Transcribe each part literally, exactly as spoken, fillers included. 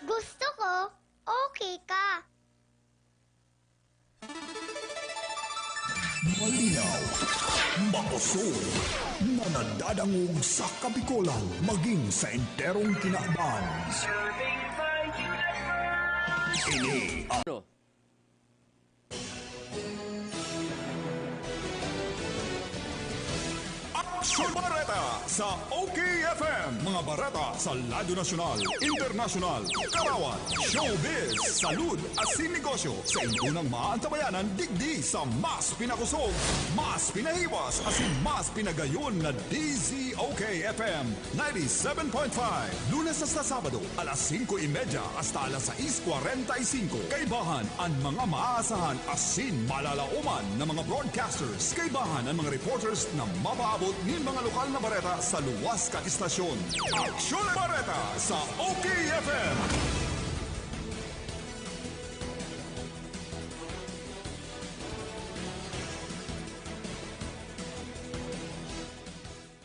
Gusto ko, okay ka. Malinaw, makusog, na nadadangog sa Kabikolan, maging sa enterong kinaban. Ini ang Ano? Aksyon Bareta sa O K F M. Mga bareta sa Radyo Nasyonal, Internasyonal, Karawat, Showbiz, Salud, asin Negosyo sa inyo nang maantabayanan digdi sa mas pinakusog, mas pinahiwas, asin mas pinagayon na D Z O K F M ninety-seven point five. Lunes hasta Sabado, alas singko y media hasta alas sais kwarenta y singko. Kaibahan an mga maaasahan asin malalaoman na mga broadcasters. Kaibahan an mga reporters na mapaabot nin mga lokal na bareta sa luwas kan istasyon. Aksyon Bareta sa O K F M.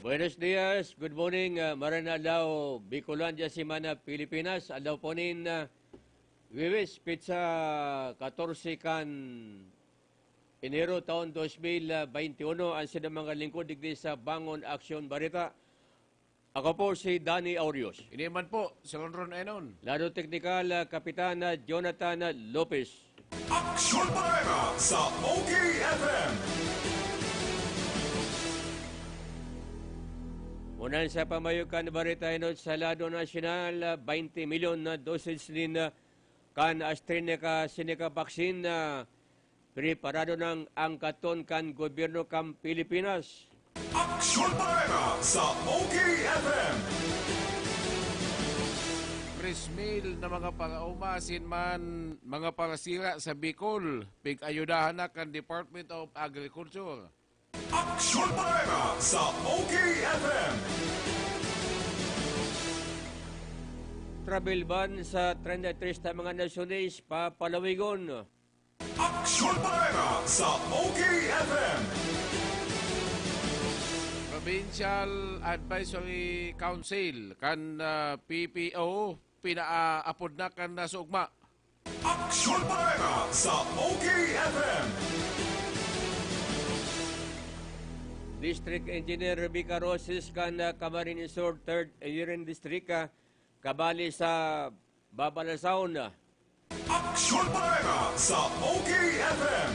Buenos dias, good morning, ah, maray na aldaw, Bicolandia Semana, Pilipinas. Aldaw po nin, ah, Huwebes, petsa katorse kan Enero, taon dos mil baynte uno, an sinda mga lingkod digdi sa Bangon Aksyon Bareta. Ako po si Danny Aurios. Ini man po, si Ronron Enon. Lado teknikal, ah, Kapitan, ah, Jonathan, ah, Lopez. Aksyon Bareta sa O K F M. Unan sa pamayo kan bareta, enot sa lado nasyonal, ah, baynte milyon na doses nin, ah, kan AstraZeneca, Seneca vaccine na preparado nang angkaton kan gobyerno kan Pilipinas. Aksyon Bareta sa O K F M. Tres mil na mga paraoma asin man mga parasira sa Bicol, pig-ayudahan na kan Department of Agriculture. Aksyon Bareta sa O K F M. Travel ban sa treinta y tres na mga nasyones papalawigon. Aksyon Bareta sa O K F M. Provincial Advisory Council kan, ah, P P O, pinaapod na kan, ah, sugma. Aksyon Bareta sa O K F M. District Engineer Vicar Roses kan, ah, Camarines Sur Third Engineering District, ah, kabali sa Babalasaon. Aksyon Bareta sa O K F M.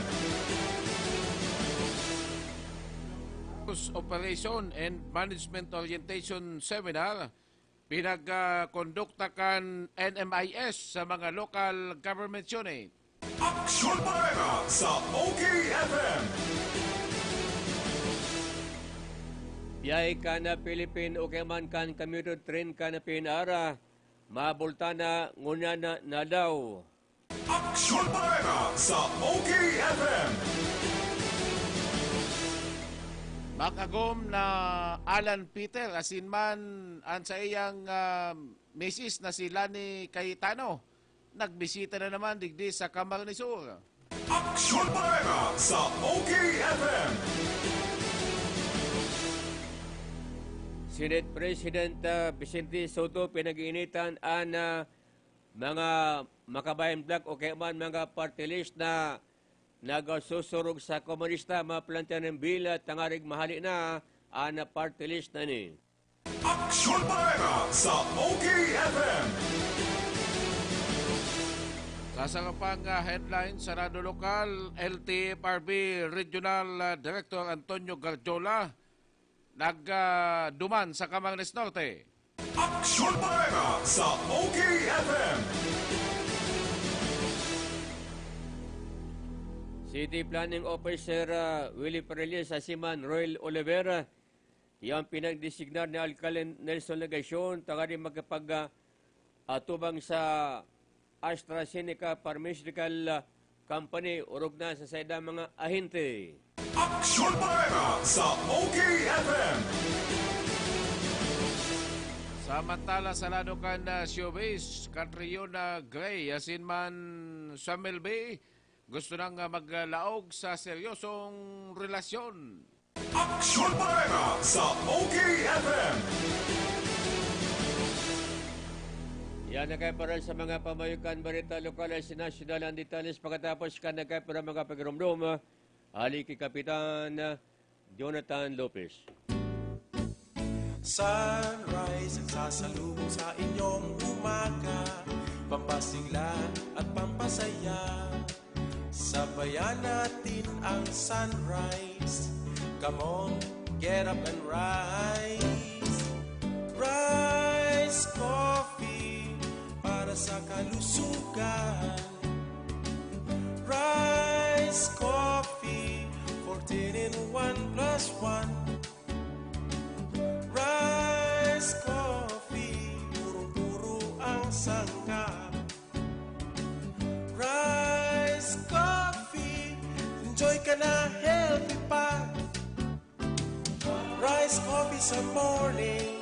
Operation and Management Orientation Seminar, pinagkondukta kan N M I S sa mga local government unit. Aksyon Bareta sa O K F M. Biyahe kan Philippine o kaya man kan commuter train kan P N R, mabulta na ngunyan na, na daw. Aksyon Bareta sa O K F M. Makagom na Alan Peter asin man an saiyang, ah, misis na si Lani Cayetano nagbisita na naman digdi sa Camarines Sur. Aksyon Bareta sa O K F M. Senate President, ah, Vicente Sotto, pinag-iinitan an, ah, mga makabayan bloc o kaya man mga party list na nagsusurog sa komunista, maplantya nin bill at tangarig mahali na an party list na ini. Aksyon Bareta sa O K F M. Sa sarapang, ah, headline sa Radyo Lokal, L T F R B Regional, ah, Director Antonio Garjola nag, ah, duman sa Camarines Norte. Aksyon Bareta sa O K F M. City Planning Officer, ah, Willie Perales asin man Roel Oliver, iyo an pinagdesignar ni Alkalde Nelson Legacion tanganing makipag, ah, atubang sa AstraZeneca Pharmaceutical, ah, Company, orog na sa saindang mga ahente. Aksyon Bareta sa O K F M. Samantala, sa lado kan, ah, showbiz, Catriona Gray asin man Samuel B gusto nang, ah, maglaog sa seryosong relasyon. Aksyon Bareta sa O K F M. Yan na kaya para sa mga pamayo kan bareta lokal at nasyonal ang detalles pagkatapos kan nagkaya para mga pagirumdom. Ali ki Kapitan Jonathan Lopez. Sunrise ang sasalubong sa inyong umaga, pampasigla at pampasaya. Sabayan natin ang sunrise. Come on, get up and rise. Rise Coffee para sa kalusugan. Rise Coffee, fourteen in one plus one. Rise Coffee, purong-puro ang sangkap. Rise Coffee, enjoy ka na, healthy pa. Rise Coffee sa morning,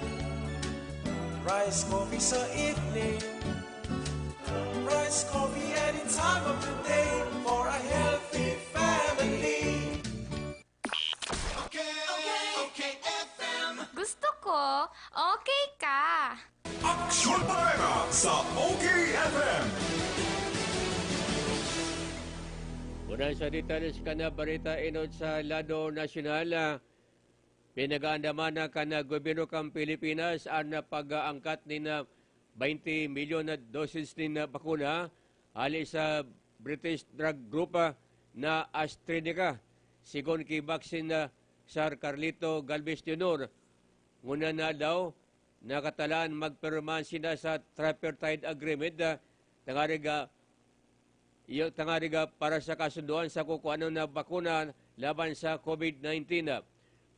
Rise Coffee sa evening, Rise Coffee any time of the day for a healthy family. Okay, okay, okay, F M. Gusto ko, okay ka. Aksyon Pareha sa O K F M. Una sa detalles kan bareta inot sa lado nasyonal, ah, pinag-aandaman na kan gobyerno kan Pilipinas an pag-aangkat nin ah, twenty milyon na doses nin ah, bakuna hali sa British drug group ah, na AstraZeneca, sigon ki Vaccine ah, Sir Carlito Galvez Junior. Ngunyan na aldaw, nakatalaan magpirma sinda sa tripartite agreement ah, tangarig ah, iyo tangarig ah, para sa kasunduan sa kukuanon na bakuna laban sa COVID nineteen.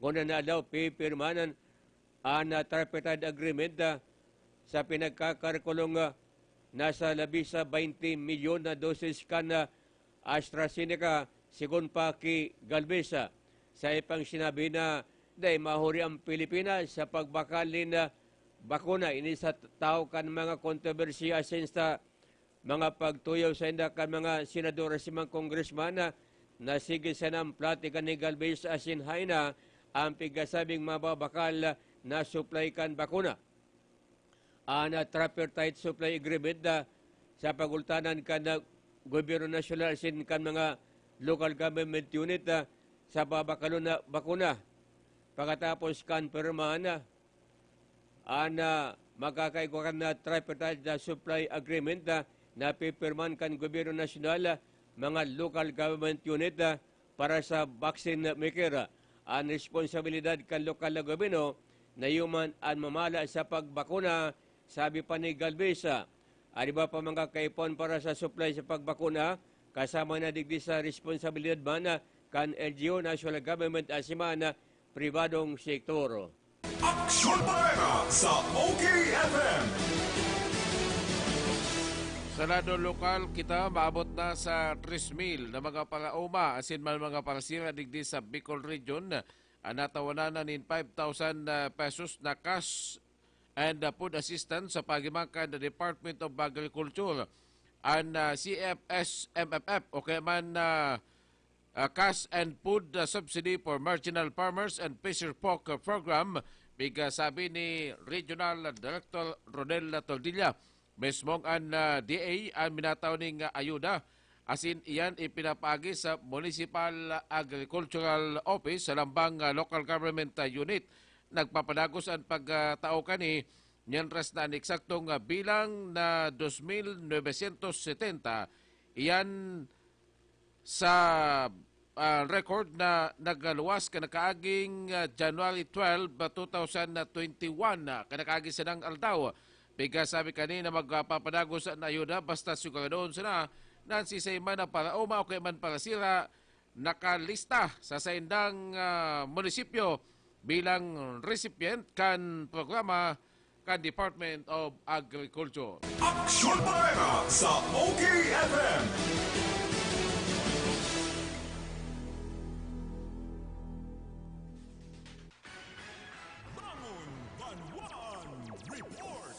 Ngunyan na aldaw, pipirmahan an ah, tripartite agreement ah, sa pinagkakarikulong ah, nasa labi sa twenty milyon na doses kan ah, AstraZeneca, sigon pa ki Galvez. Ah, sa ipang sinabi na dai mahuri ang Pilipinas sa pagbakal nin ah, bakuna ini sa tawo kan mga kontrobersiya asin sa mga pagtuyaw sainda kan mga senador asin mga kongresman na, na sige sana ang platika ni Galvez asin haina ang pigasabing mababakal na supply kan bakuna. An ah, tripartite supply agreement na sa pagultanan kan ah, gobyerno nasyonal asin kan mga local government unit na sa babakalon na bakuna. Pagkatapos kan pirmahan na an ah, makakaigwa kan na tripartite na supply agreement na napipirman kan gobyerno nasyonal, ah, mga local government unit ah, para sa vaccine maker. An responsabilidad kan lokal na gobyerno na iyo man an mamala sa pagbakuna, sabi pa ni Galvez. Ah, an iba pa mga kaipon para sa supply sa pagbakuna, kasama na digdi sa responsabilidad man ah, kan L G U, national government, asin man ah, pribadong sektor. Aksyon Pareha sa O K F M. Sa lado lokal, kita maabot na sa tres mil na mga paraoma asin man mga parasira digdi sa Bicol Region. An natawanan na nin five thousand pesos na cash and uh, food assistance sa pagiman kan the Department of Agriculture, an uh, C F S M F F o kaya man uh, uh, Cash and Food uh, Subsidy for Marginal Farmers and Fisher Folk uh, Program, piga sabi ni Regional Director Ronel Tordilla. Mismong an uh, D A an minataw ning uh, ayuda, asin iyan ipinapaagi sa Municipal Agricultural Office sa lambang uh, local government uh, unit. Nagpapadagos an pagtao kani, mientras na an eksaktong uh, bilang na dos mil novecientos setenta. Iyan sa ah, record na nagluwas kan nakaaging ah, January twelve, ah, two thousand twenty-one, ah, kan nakaagi sanang aldaw. Piga sabi kani na magpapadagos na ayuda basta siguradoon sana na an siisay man na paraoma o kaya man parasira nakalista sa saindang ah, munisipyo bilang recipient kan programa kan Department of Agriculture. Aksyon Pareha sa O K F M. Bangon Banwaan Report.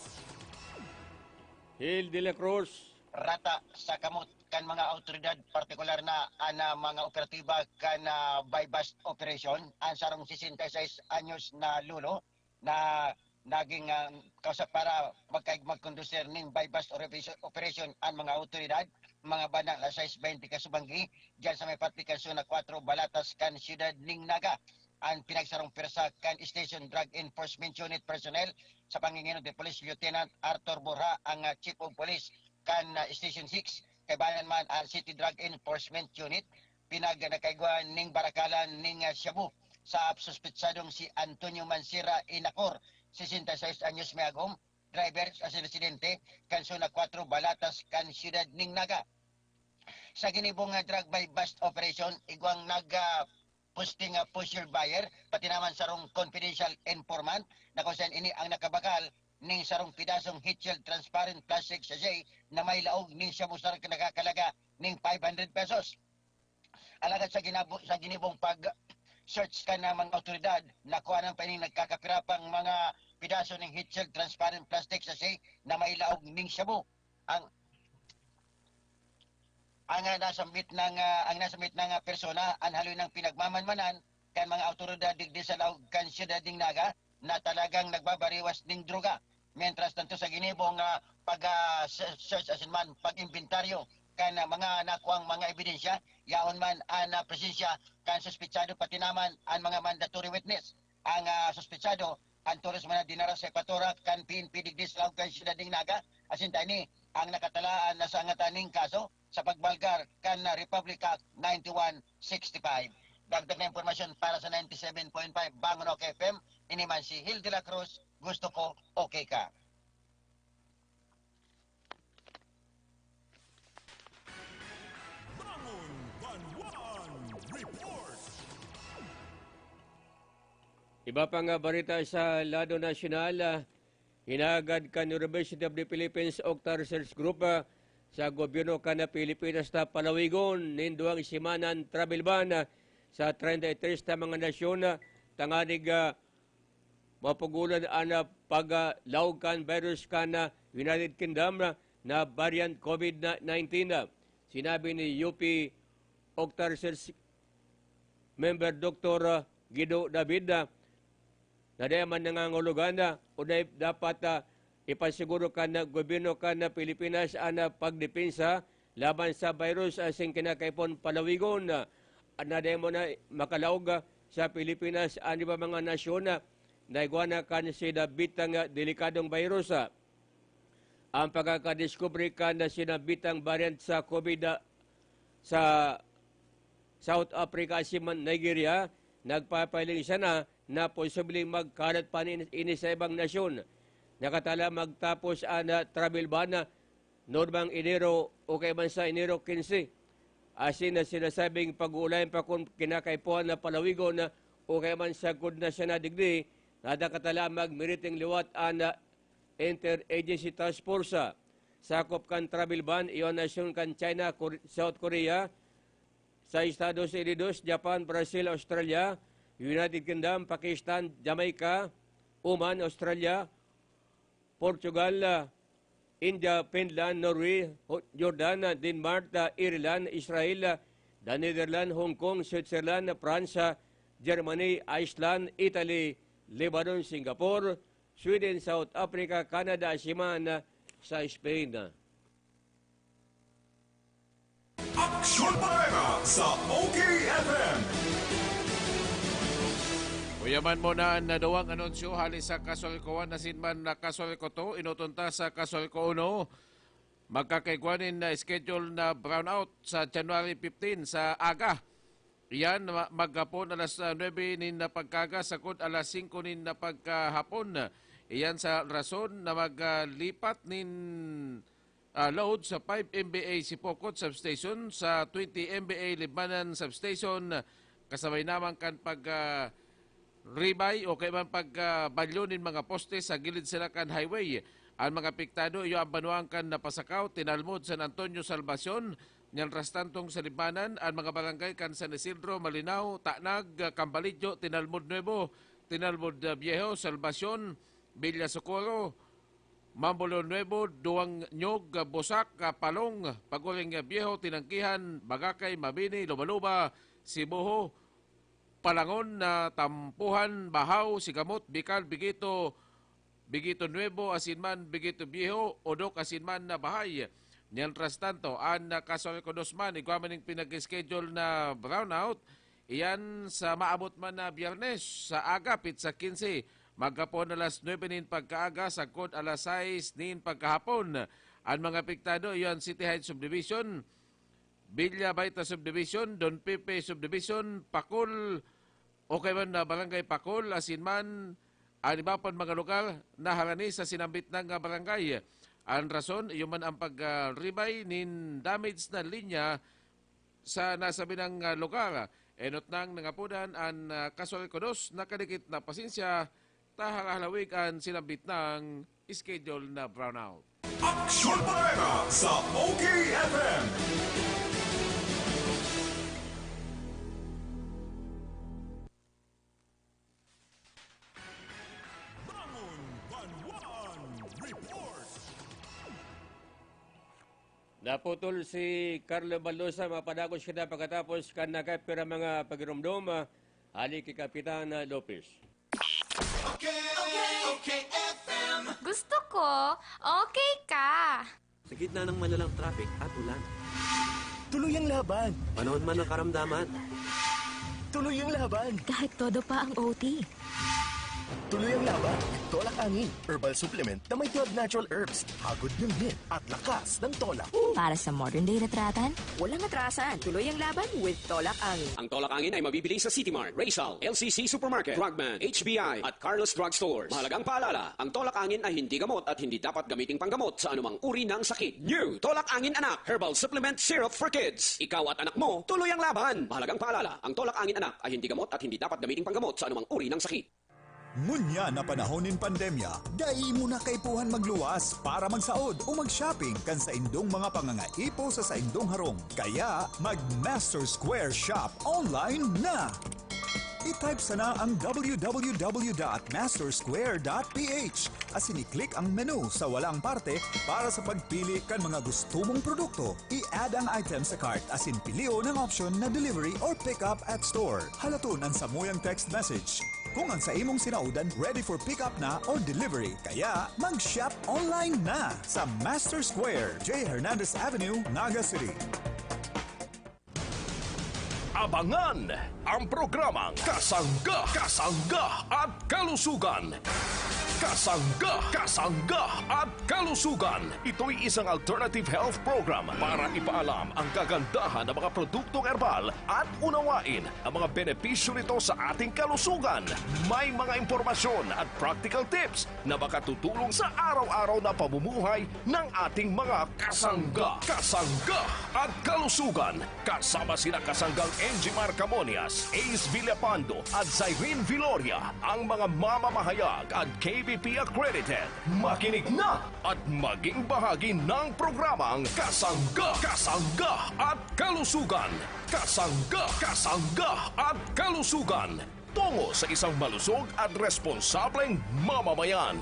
Hill de la Cruz. Rata sa kamot kan mga awtoridad, partikular na an ah, mga operatiba kan ah, buy-bust operation, an sarong sesenta y seis anyos na lolo na naging, ah, kausa para magkaig-, magkondusir ning buy-bust operation, operation an mga awtoridad, mga bandang alas sais bente kasubanggi, diyan sa may parte kan Zona kwatro, Balatas kan siyudad ning Naga. An pinagsarong pwersa kan Station Drug Enforcement Unit personnel sa panginginog ni Police Lieutenant Arthur Borja, ang, ah, Chief of Police kan, ah, Station six, kaibanan man ang City Drug Enforcement Unit, pinag-, nagkaigwa ning barakalan ning, ah, shabu sa suspetsadong si Antonio Mansira Inacor, sesenta y seis anyos may agom, driver asin residente kan Zona kwatro, Balatas kan siyudad ning Naga. Sa ginibong nga drug buy-bust operation, igwang nag, ah, posting, ah, pusher buyer, pati naman sarong confidential informant na kung saan ini ang nakabakal ning sarong pidasong heat-sealed transparent plastic sachet na may laog ning shabu sa nakakalaga ning five hundred pesos. Alagad sa ginabo-, sa ginibong pag-search kan mga awtoridad, nakuhanan pa ining nagkakapira pang mga pidaso ning heat-sealed transparent plastic sachet na may laog ning shabu. Ang, ang, ah, nasambit ng, ah, ang nasambit ng, ah, persona, an haloy nang pinagmamanmanan kan mga awtoridad digdi sa laog kan siyudad ning Naga na talagang nagbabariwas ning droga. Mientras tanto, sa ginibong, ah, pag, ah, se-, search asin man pag-imbentaryo kan, ah, mga nakuang mga ebidensya, yaon man an, ah, presensya kan suspetsado, pati naman an mga mandatory witness. Ang, ah, suspetsado, an todos man na dinara sa epatorak kan P N P digdi sa laog kan siyudad ning Naga, asin ta ini ang nakatalaan na sa angatan ning kaso sa pagbalgar kan, ah, Republic Act ninety-one sixty-five. Dagdag na impormasyon para sa ninety-seven point five Bangon OK F M, ini man si Hil de la Cruz, gusto ko okay ka. Bangon Banwaan Report. Iba pang, ah, barita sa lado nasyonal, ah, hinagad kan University of the Philippines Octa Research Group, ah, sa gobyerno kan Pilipinas na palawigon nin duwang semana an travel ban, ah, sa treinta y tres na mga nasyon, ah, tanganing, ah, mapugolan an, ah, paglaog kan virus kan, ah, United Kingdom, ah, na variant COVID nineteen. Sinabi ni U P Octa Research member Doktor, ah, Guido David, ah, na dai man nangangulugan, ah, o dai dapat, ah, ipasiguro kan, ah, gobyerno kan, ah, Pilipinas an, ah, pagdepensa laban sa virus asin kinakaipon palawigon, ah, na dai man na makalaog, ah, sa Pilipinas an iba mga nasyon, ah, na igwa na kan sinabitang, ah, delikadong virus, ah. Ang pagkakadiskubre kan sinabitang variant sa COVID, ah, sa South Africa asin man Nigeria, nagpapahiling sana na posibleng magkalat pa ni-, ini sa ibang nasyon. Nakatala magtapos an, ah, travel ban, ah, normang Enero o kaya man sa Enero quince. Asin na sinasabing pag-uulayan pa kung kinakaipuhan na palawigon na o kaya man sagkod na siya na digdi, na nakatala magmiriting liwat an, ah, Interagency Task Force, ah, sakop kan travel ban, iyo nasyon kan China, Kor-, South Korea, sa Estados Unidos, Japan, Brazil, Australia, United Kingdom, Pakistan, Jamaica, Oman, Australia, Portugal, ah, India, Finland, Norway, Ho-, Jordan, ah, Denmark, ah, Ireland, Israel, ah, the Netherlands, Hong Kong, Switzerland, France, ah, Germany, Iceland, Italy, Lebanon, Singapore, Sweden, South Africa, Canada, asin man, ah, sa Spain. Aksyon Pareha sa OK F M. Uya man muna an duwang anunsyo hali sa Kasulko one asin man na Kasulko two. Enoton ta sa Kasulko uno. Magkakaigwa nin, ah, schedule na brownout sa January fifteen sa aga. Iyan, ma-, maghapon alas, ah, nuebe nin, ah, pagkaaga, sagkod alas singko nin, ah, pagkahapon. Iyan sa rason na mag, ah, lipat nin, ah, load sa five M V A Sipocot Substation, sa twenty M V A Libmanan Substation, kasabay naman kan pag, ah, ribay o kaya man pag, ah, balyo nin mga poste sa gilid sila kan highway. An mga apektado, iyo an banwaan kan Napasakaw, Tinalmod, San Antonio, Salvacion, nyan rastantong sa Libmanan, an mga barangay kan San Isidro, Malinao, Tanag, Cambalejo, Tinalmod Nuevo, Tinalmod, ah, Viejo, Salvacion, Villa Socorro, Mamboleo Nuevo, Duang Nyog, Busak, Palong, Paguring Viejo, Tinangkihan, Bagakay, Mabini, Lubaluba, Sibuho, Palangon, na Tampuhan, Bahaw, Sigamot, Bikal, Bigito, Bigito Nuevo asin man Bigito Viejo, Odok asin man na Bahay. Mientras tanto, an, ah, Casuarico Dos man, igwa man ning pinag-schedule na brownout, iyan sa maabot man na Biyernes sa aga, petsa quince, maghapon alas nuebe nin pagkaaga sagkod alas sais nin pagkahapon. An mga apektado, iyo an City Heights Subdivision, Villa Baita Subdivision, Don Pepe Subdivision, Pacol, o kaya man na Barangay Pacol, asin man an iba pang mga lugar na harani sa sinambit na nga barangay. An rason, iyo man an pag-, ah, ribay nin damage na linya sa nasabi nang, ah, lugar. Enot nang nangapodan an, ah, Casuarico Dos, nakadikit na pasensya, ta halahalawig an sinambit nang schedule na brownout. Aksyon Bareta sa O K F M. Bangon Banwan Report. Naputol si Carlo Baldosa, mapadagos kita pagkatapos kan nakapira mga pagiromdom, ah, hali ki Kapitan, ah, Lopez. Okay, okay, okay, F M. Gusto ko, okay ka. Sa gitna ng malalang traffic at ulan. Tuloy ang laban. Panahon man ng karamdaman. Tuloy ang laban. Kahit todo pa ang O T. Tuloy ang laban. Tolak Angin, herbal supplement na may twelve natural herbs. Hagod ng hit at lakas ng tolak. Para sa modern day retratan, walang atrasan. Tuloy ang laban with Tolak Angin. Ang Tolak Angin ay mabibili sa City Mart, Rizal, L C C Supermarket, Drugman, H B I, at Carlos Drug Stores. Mahalagang paalala, ang Tolak Angin ay hindi gamot at hindi dapat gamiting panggamot sa anumang uri ng sakit. New Tolak Angin Anak Herbal Supplement Syrup for Kids. Ikaw at anak mo, tuloy ang laban. Mahalagang paalala, ang Tolak Angin Anak ay hindi gamot at hindi dapat gamiting panggamot sa anumang uri ng sakit. Ngunyan na panahon nin pandemya, dai mo na kaipuhan magluwas para magsaod o mag-shopping kan saindong mga pangangaipo sa saindong harong. Kaya, mag-Master Square Shop online na! I-type sana ang w w w dot master square dot p h asin i-click ang menu sa walang parte para sa pagpili kan mga gusto mong produkto. I-add ang item sa cart asin pilion ang option na delivery or pick up at store. Halaton an samuyang text message kung ang sa imong sinaodan ready for pick up na or delivery. Kaya, mag-shop online na sa Master Square, J Hernandez Avenue, Naga City. Abangan ang programang Kasangga, Kasangga at Kalusugan. Kasangga, Kasangga at Kalusugan. Ito'y isang alternative health program para ipaalam ang kagandahan ng mga produktong herbal at unawain ang mga benepisyo nito sa ating kalusugan. May mga impormasyon at practical tips na makatutulong sa araw-araw na pamumuhay ng ating mga kasangga, kasangga at kalusugan. Kasama sina kasanggang N G Marcamonias, Ace Villapando at Cyrene Viloria, ang mga mamamahayag at K B P accredited. Makinig na at maging bahagi ng programang Kasangga, Kasangga at Kalusugan. Kasangga, Kasangga at Kalusugan. Tungo sa isang malusog at responsableng mamamayan.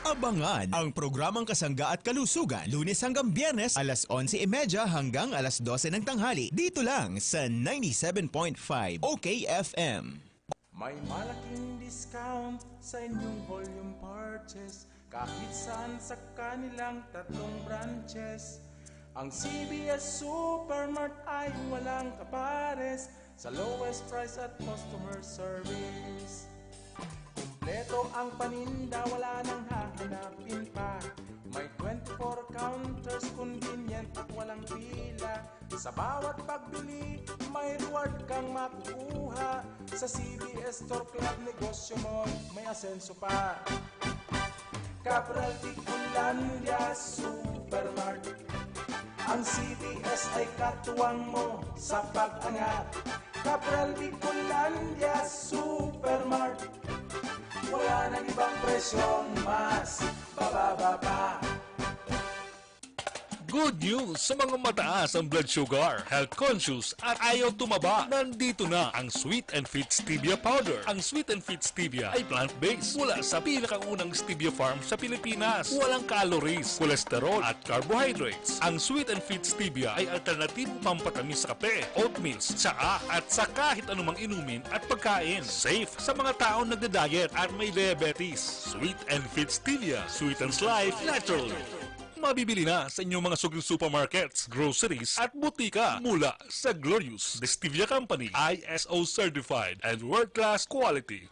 Abangan ang programang Kasangga at Kalusugan, Lunes hanggang Biyernes, alas onse y media hanggang alas dose ng tanghali, dito lang sa ninety-seven point five O K F M. May malaking discount sa inyong volume purchase kahit saan sa kanilang tatlong branches. Ang C B S Supermart ay walang kapares sa lowest price at customer service. Kumpleto ang paninda, wala nang hahanapin pa. May twenty-four counters, convenient at walang pila. Sa bawat pagbili, may reward kang makukuha. Sa C B S Store Club, negosyo mo may asenso pa. Cabral Bicolandia Supermart. Ang C B S ay katuwang mo sa pag-angat. Cabral Bicolandia Supermart. Wala nang ibang presyong mas bababa pa. Good news sa mga mataas ang blood sugar, health conscious at ayaw tumaba. Nandito na ang Sweet and Fit Stevia Powder. Ang Sweet and Fit Stevia ay plant-based. Mula sa pinakaunang stevia farm sa Pilipinas. Walang calories, cholesterol at carbohydrates. Ang Sweet and Fit Stevia ay alternatibong pampatamis sa kape, oatmeal, tsaa at sa kahit anumang inumin at pagkain. Safe sa mga taong nagda-diet at may diabetes. Sweet and Fit Stevia. Sweetens life naturally. Mabibili na sa inyong mga suging supermarkets, groceries, at butika mula sa Glorious Stevia Company, I S O certified and world-class quality.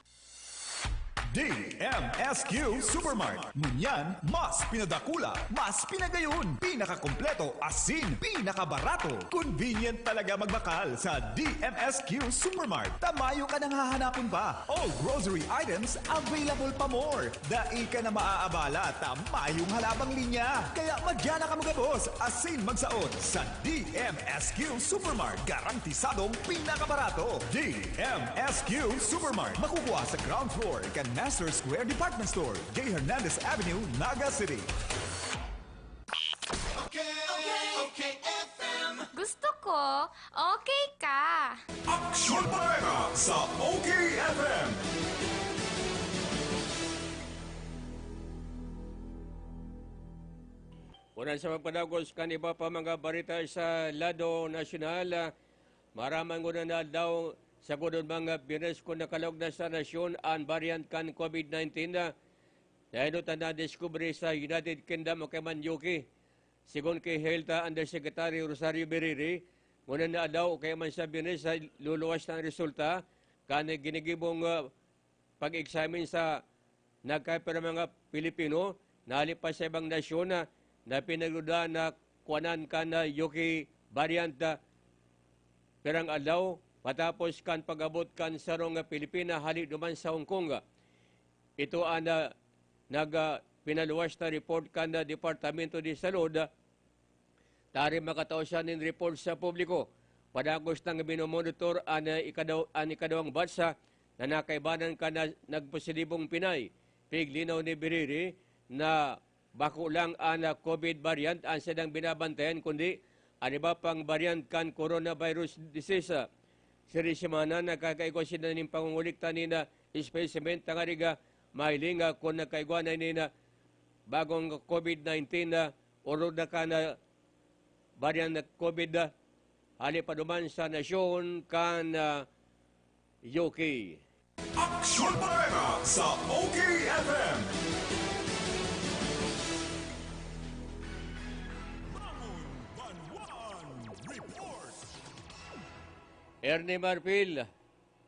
D M S Q Supermart. Ngunyan, mas pinadakula, mas pinagayon, pinakakompleto, asin pinakabarato. Convenient talaga magbakal sa D M S Q Supermart. Tamayo ka nang hahanapon pa. All grocery items available pa more. Dai ka na maaabala ta mayong halabang linya. Kaya madya na kamo gabos asin magsaot sa D M S Q Supermart. Garantisadong pinakabarato. D M S Q Supermart. Makukuha sa ground floor kan Master Square Department Store, J Hernandez Avenue, Naga City. Gusto ko, okay ka. Aksyon Bareta sa O K F M. Una sa pagpadagos kan iba pa mga barita sa lado nasyonal, ah, maaraman ngunyan na aldaw, sagkod man mga Biyernes, kun nakalaog na sa nasyon an variant kan COVID nineteen na nahinutan na diskubre sa United Kingdom o kaya man U K. Sigon ki Health Undersecretary Rosario Beriri, ngunyan na aldaw o kaya man sa Biyernes, ah, luluwas na ang resulta kan ginigibong, ah, pag-examine sa nagkapira mga Pilipino na hali pa sa ibang nasyon na, na pinagduda na kuanan kan, ah, U K variant, ah, pirang aldaw matapos kan pag-abot kan sarong Pilipina hali duman sa Hong Kong. Ito ang, ah, nag, ah, pinaluwas na report kan, ah, Departamento de Salud, ah, tanganing makatao siya nin report sa publiko. Padagos nang minomonitor an, ah, ikadaw-, an ikaduwang batch, ah, na nakaibanan kan, ah, nagpositibong Pinay. Piglinaw ni Beriri na bako lang an, ah, COVID variant an saindang binabantayan, kundi an iba pang variant kan coronavirus disease. Siring semana, nakakaigwa sinda nin pangungolikta nin, ah, specimen tanganing, ah, mahiling, ah, kun nagkaigwa na nin, ah, bagong COVID nineteen, ah, orog na kan, ah, variant na COVID, ah, hali pa duman sa nasyon kan, ah, U K. Aksyon Bareta sa O K F M. Bangon Banwan Report. Ernie Marfil.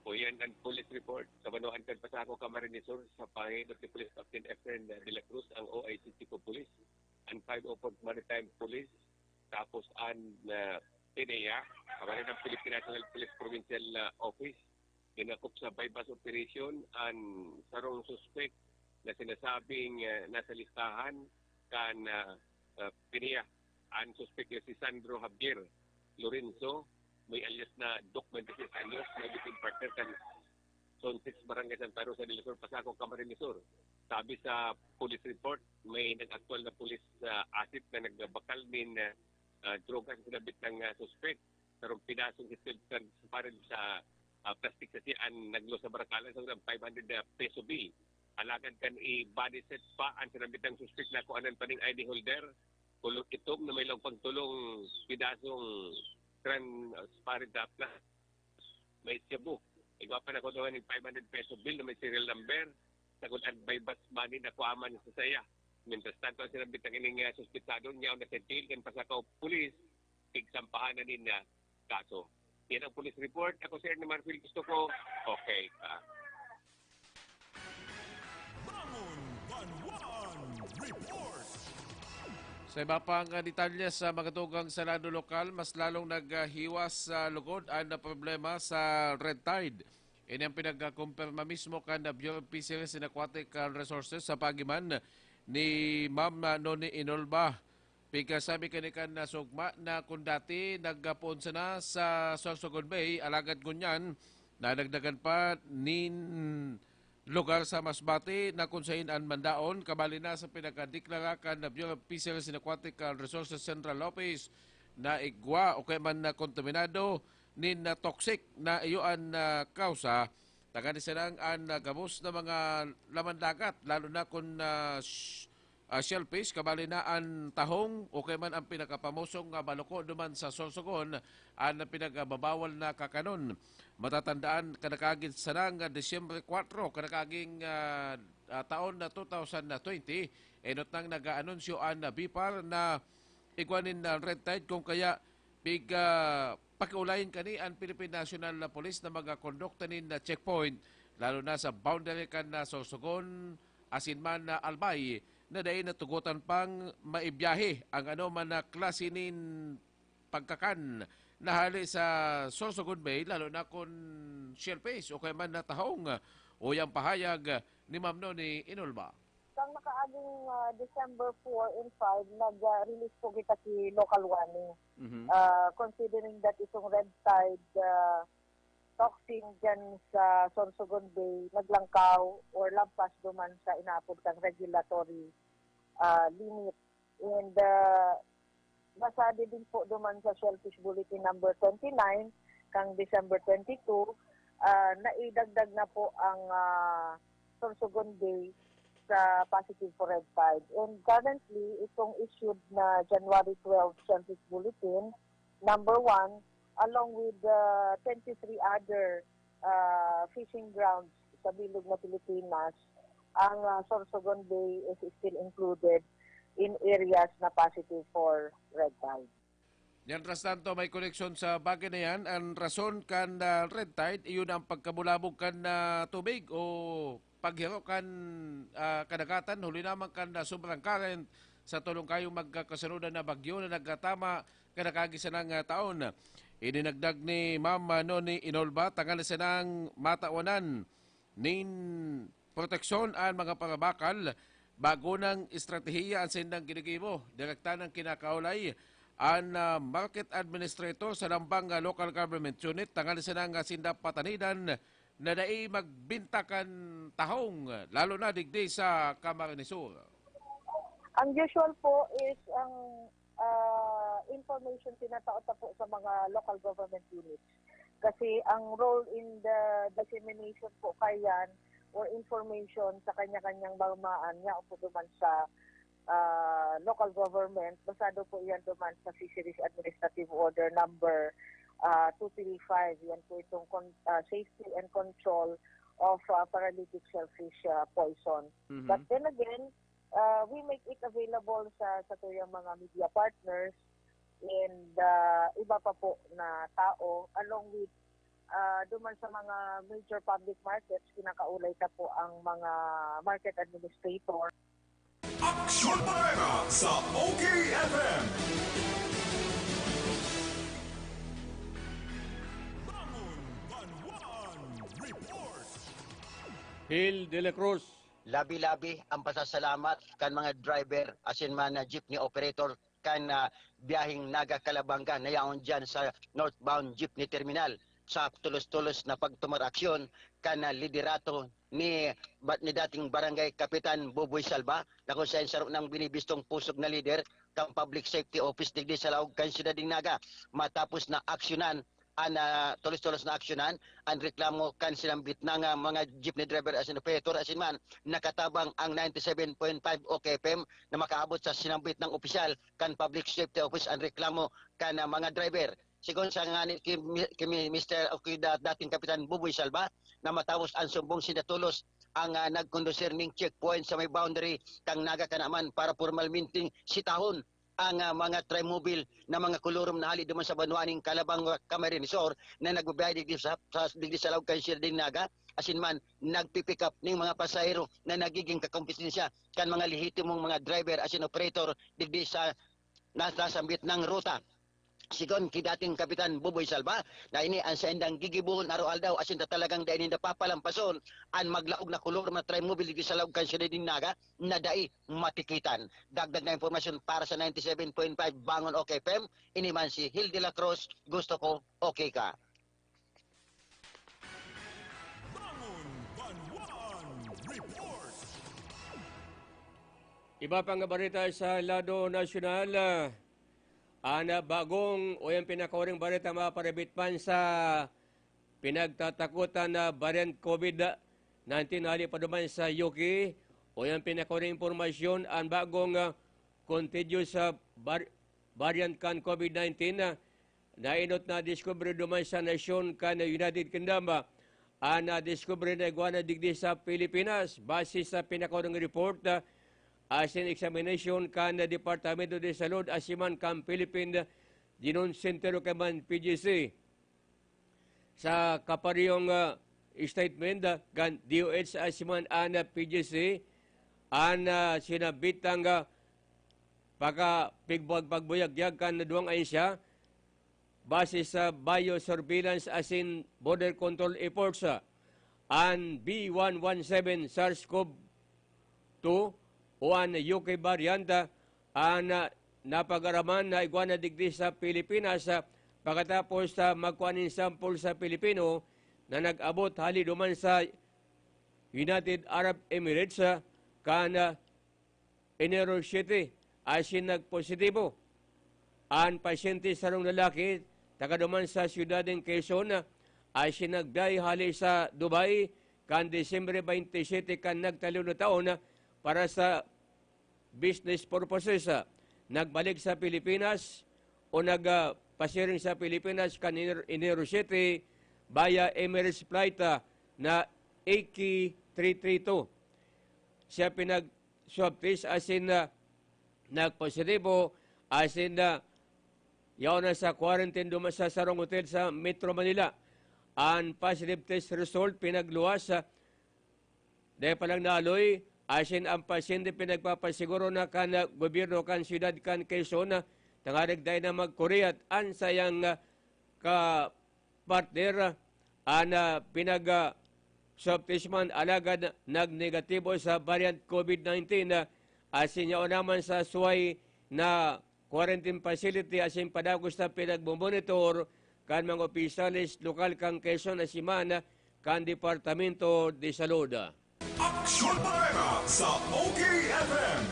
O yan ang police report sa Banwaan kan Pasako, Camarines Sur, sa pangahidot ni Police Captain Efren de la Cruz, ang O I C Chief of Police, ang five oh fourth Maritime Police, tapos ang uh, PNEA, Maritime Philippine National Police Provincial uh, Office, dinakop sa buy-bust operation ang sarong suspect na sinasabing uh, nasa listahan kan uh, uh, PNEA. Ang suspect na si Sandro Javier Lorenzo, may alias na Doc, twenty-six anyos, may between partner kan Zone six, Barangay Santa Rosa del Sur, Pasako, Camarines Sur. Sabi sa police report, may nag-actual na police uh, asset na nagbabakal nin uh, uh, droga sa sinabit ng uh, suspect. Sarong pidasong steel trans-, barrel sa uh, plastic sachet ang naglo sa barakalan sa five hundred na peso bill. Alagad kan i-body set pa ang sinabit ng suspect na kuanan pa ning I D holder, kulot itom na may laog pang tulong pidasong transparent na plastic. May shabu. Igwa pa na ko doon yung five hundred peso bill na may serial number. Sagod ang buy-bust money na kuaman sa saya. Mientras tanto, ang sinabit ng ining uh, suspetsado niya na sa jail kan Pasakaw Police, pigsampahan na nin uh, kaso. Yan ang police report. Ako si Ernie Marfil. Gusto ko, okay ka. Bangon Banwan Report. Sa iba pang detalye sa mga tugang sa lado lokal, mas lalong naghiwas sa lugod ang problema sa red tide. Ini ang pinagkumpirma mismo kan Bureau of Fisheries and Aquatic Resources sa pagiman ni Ma'am Noni Inolba. Pigkasabi kani kan nasugma na kun dati nagpoon sana sa Sorsogon Bay, alagad ngunyan nadagdagan pa nin lugar sa Masbate na kun sain an mandaon, kabali na sa pinakadeklara kan Bureau of Fisheries and Aquatic Resources Central Office na igwa o kaya man na kontaminado nin na toxic na iyo an ah, kausa, tanganing sanang an ah, gabos na mga laman dagat, lalo na kun ah, sh- ah, shellfish, kabali na an tahong o kaya man ang pinakapamosong nga baluko duman sa Sorsogon, an pinagbabawal na kakanon. Matatandaan, kadakagin sana nga Disyembre kwatro, kadakaging ah, ah, taon na two thousand twenty, enot nang nag-aanunsyo an ah, BFAR na igwa nin ah, red tide, kung kaya pig ah, pakiulayan kani an Philippine National Police na mga kondukta nin ah, checkpoint, lalo na sa boundary kan ah, Sorsogon, asin man na Albay, na dai natugotan pang maibiyahe ang anoman na klase nin pagkakan na hali sa Sorsogon Bay, lalo na kun shellfish o kaya man na tahong. Uyang pahayag ni Ma'am Noni Inolba. Kan nakaaging ah, December four and five, nag-release po kita ki local warning. Mhm. Ah, considering that itong red tide ah, toxin dyan sa Sorsogon Bay naglangkaw or lampas duman sa inaapod kang regulatory ah, limit. And ah, basado din po duman sa Shellfish Bulletin number twenty-nine kang December twenty-two, ah, naidagdag na po ang ah, Sorsogon Bay sa positive for red tide. And currently, itong issued na January twelve Shellfish Bulletin number one, along with the twenty-three other ah, fishing grounds sa bilog na Pilipinas, ang ah, Sorsogon Bay is still included in areas na positive for red tide. Mientras tanto, may koneksyon sa bagay na yan. Ang rason kan ah, red tide, iyon ang pagkabulabog kan ah, tubig o paghiro kan ah, kadagatan, huli naman kan ah, sobrang current sa tulong kayong magkakasunodan na bagyo na nagkatama kadakagi sanang ah, taon. Idinagdag ni Ma'am ah, Noni Inolba, tanganing sanang matawanan nin proteksyon an mga parabakal, bago nang estratehiya an sindang ginigibo. Direkta nang kinakaulay an ah, market administrator sa lambang ah, local government unit, tanganing sanang ah, sinda patanidan na dai magbinta kan tahong, lalo na digdi sa Camarines Sur. Ang usual po is ang ah, information tinatao ta po sa mga local government units. Kasi ang role in the dissemination po kayan or information sa kanya-kanyang bamaan niya po duman sa ah, local government, basado po yan duman sa Fisheries Administrative Order number ah, two three five. Yan po itong con- ah, safety and control of ah, paralytic shellfish ah, poison. Mhm. But then again, uh, we make it available sa sa tuyang mga media partners and uh, iba pa po na tao, along with uh, duman sa mga major public markets, kinakaulay ta po ang mga market administrator. Aksyon Bareta sa O K F M. Bangon Banwan Report. Hill de la Cruz. Labi-labi ang pasasalamat kan mga driver asin man na jeepney operator kan ah, biyaheng Naga Calabanga na yaon dyan sa northbound jeepney terminal sa tulos-tulos na pagtumar aksyon kan ah, liderato ni, ba- ni dating barangay kapitan Buboy Salva, na kung sayon saro nang binibistong pusog na lider kan Public Safety Office digdi sa laog kan siyudad nin Naga, matapos na aksyonan an ah, tulos-tulos na aksyonan an reklamo kan sinambit na nga mga jeepney driver asin operator asin man nakatabang ang ninety-seven point five O K F M na makaabot sa sinambit ng opisyal kan Public Safety Office an reklamo kan ah, mga driver. Sigon sa ngani ki, ki Mister o ki da- dating Kapitan Buboy Salva, na matapos ang sumbong sinda tulos ang ah, nagkondusir ning checkpoint sa may boundary kang Naga Kanaman para pormalmente sitahon ang ah, mga trimobile na mga kolorum na hali duman sa banwa ning Calabanga, Camarines Sur na nagbabiyahe digdi sa, sa digdi sa laog kan siyudad nin Naga, asin man nagpi-pick up ning mga pasahero na nagiging kakompetensya kan mga lehitimong mga driver asin operator digdi sa nas- nasambit nang ruta. Sigon ki dating Kapitan Buboy Salva, na ini ang saindang gigibohon araw-aldaw asin ta talagang dai ninda papalampason an maglaog na kolorum na trimobile digdi sa laog kan siyudad nin Naga na dai matikitan. Dagdag na impormasyon para sa ninety-seven point five Bangon O K F M, ini man si Hill de la Cruz, gusto ko okay ka. Bangon Banwan Iba pang bareta sa lado nasyonal, ah, an bagong o an pinakahuring bareta maparabit man sa pinagtatakotan na variant COVID nineteen hali pa duman sa U K. O an pinakahuring impormasyon, an bagong, ah, contagious, ah, var-, variant kan COVID nineteen, ah, nainot na diskubre duman sa nasyon kan United Kingdom. Ah, an nadiskubre na igwa na digdi sa Pilipinas, base sa pinakaunang report, ah, asin examination kan Departamento de Salud asin man kan Philippine Genome Center o kaya man P G C. Sa kaparehong, ah, statement, ah, kan D O H asin man an, ah, P G C, an, ah, sinabitang, ah, pagka-, pigbuwag-, pagbuyagyag kan duwang ahensya, base sa biosurveillance asin border control efforts, ah, an B one one seven SARS-CoV two o an U K variant, ah, an, ah, napag-araman na igwa na digdi sa Pilipinas, ah, pagkatapos, ah, magkua nin sample sa Pilipino na nag-abot hali duman sa United Arab Emirates, ah, kan, ah, Enero siyete, asin nagpositibo an pasyente, sarong lalaki, taga duman sa siyudad nin Quezon, asin nagbiyahe hali sa Dubai kan Disyembre baynte siyete kan nagtaliw na taon para sa business purposes. Nagbalik sa Pilipinas o nag, ah, pasiring sa Pilipinas kan Iner-, Enero siyete via Emirates flight, ah, na A K three three two. Siya pinag-swab test asin, ah, nagpositibo asin, ah, yaon na sa quarantine duman sa sarong hotel sa Metro Manila. An positive test result pinagluwas, ah, dai pa lang naaloy, asin an pasyente pinagpapasiguro na kan, ah, gobyerno kan siyudad kan Quezon, ah, tanganing dai na magkuriyat an saiyang, ah, ka-, partner, ah, na pinag, ah, swab test man alagad nagnegatibo sa variant COVID nineteen, ah, asin yaon naman sa suway na quarantine facility asin padagos na pinagmomonitor kan mga opisyales lokal kan Quezon asin man kan Departamento de Salud. Aksyon Bareta sa O K F M.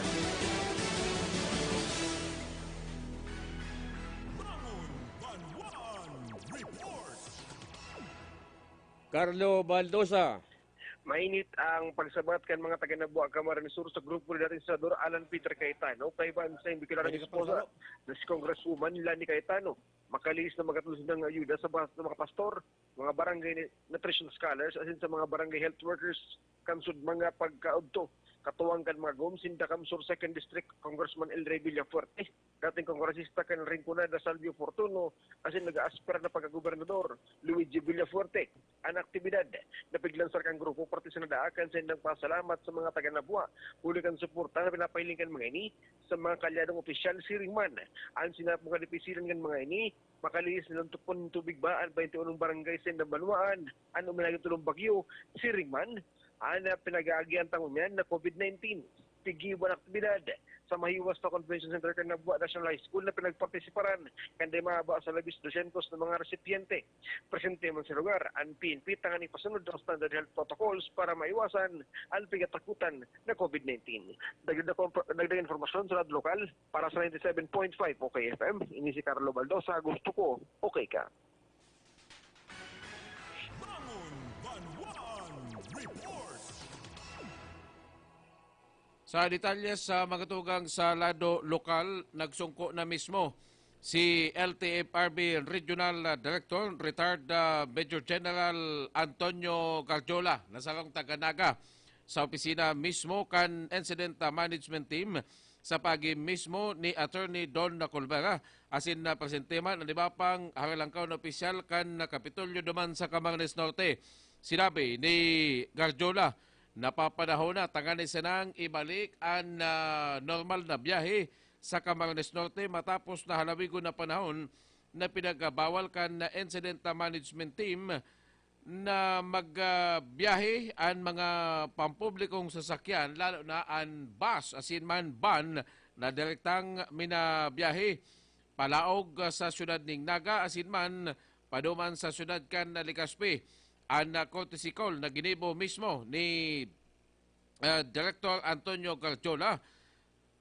Bangon Banwaan Report. Carlo Baldosa. Mainit ang pagsabat kan mga taga Nabua, Camarines Sur sa grupo ni dating Senador Alan Peter Cayetano kaiba an saiyang Bicolano esposa na si Congresswoman Lani Cayetano. Makalihis na magkatulong sindang ayuda sa ba-, sa mga pastor, mga barangay ni-, nutrition scholars, asin sa mga barangay health workers kan sud mga pagkaudto, katuwang kan mga gom sinda kan Sur Second District, Congressman El Rey Villafuerte, dating kongresista kan Rinconada, Salvio Fortuno, asin nag-aaspira na pagkagobernador, Luigi Villafuerte. An aktibidad, napiglansar kan grupo parte sa nadaakan sa indang pasalamat sa mga taga Nabua, huli kan suporta na pinapahiling kan mga ini sa mga kaalyadong opisyal. Siring man, an sinapong kadipisilan kan mga ini, makalihis na nagtupon nin tubig ba an baynte unong barangay sa indang banwaan, an uminagin tulong bagyo. Siring man, an, ah, pinag-aagihan ta ngunyan na COVID nineteen. Tigibo an aktibidad sa mahiwas na Convention Center kan Nabua National High School na pinagpartisiparan kan di mababa sa labis dosyentos na mga resipyente. Presente man sa lugar an P N P tanganing ipasunod ang standard health protocols para maiwasan an pigatakutan na COVID nineteen. Dagdag na kompro-, dagdag impormasyon sa lado lokal para sa ninety-seven point five O K F M, ini si Carlo Baldosa, gusto ko, okay ka. Bangon Banwaan Report. Sa detalye sa mga tugang sa lado lokal, nagsungko na mismo si L T F R B Regional, ah, Director, retired, ah, Major General Antonio Garjola, na sarong taga Naga, sa opisina mismo kan Incident, ah, Management Team sa pagi mismo ni Attorney Don Colbera, asin na presente man an iba pang haralangkaw na opisyal kan Kapitolyo duman sa Camarines Norte. Sinabi ni Garjola, napapanahon na tanganing sanang ibalik an, ah, normal na biyahe sa Camarines Norte matapos na halawigon na panahon na pinagbawal kan Incident Management Team na mag, ah, biyahe an mga pampublikong sasakyan, lalo na an bus asin man van na direktang minabiyahe palaog, ah, sa siyudad ning Naga asin man paduman sa siyudad kan Legazpi. An, ah, courtesy call na ginibo mismo ni, ah, Director Antonio Garjola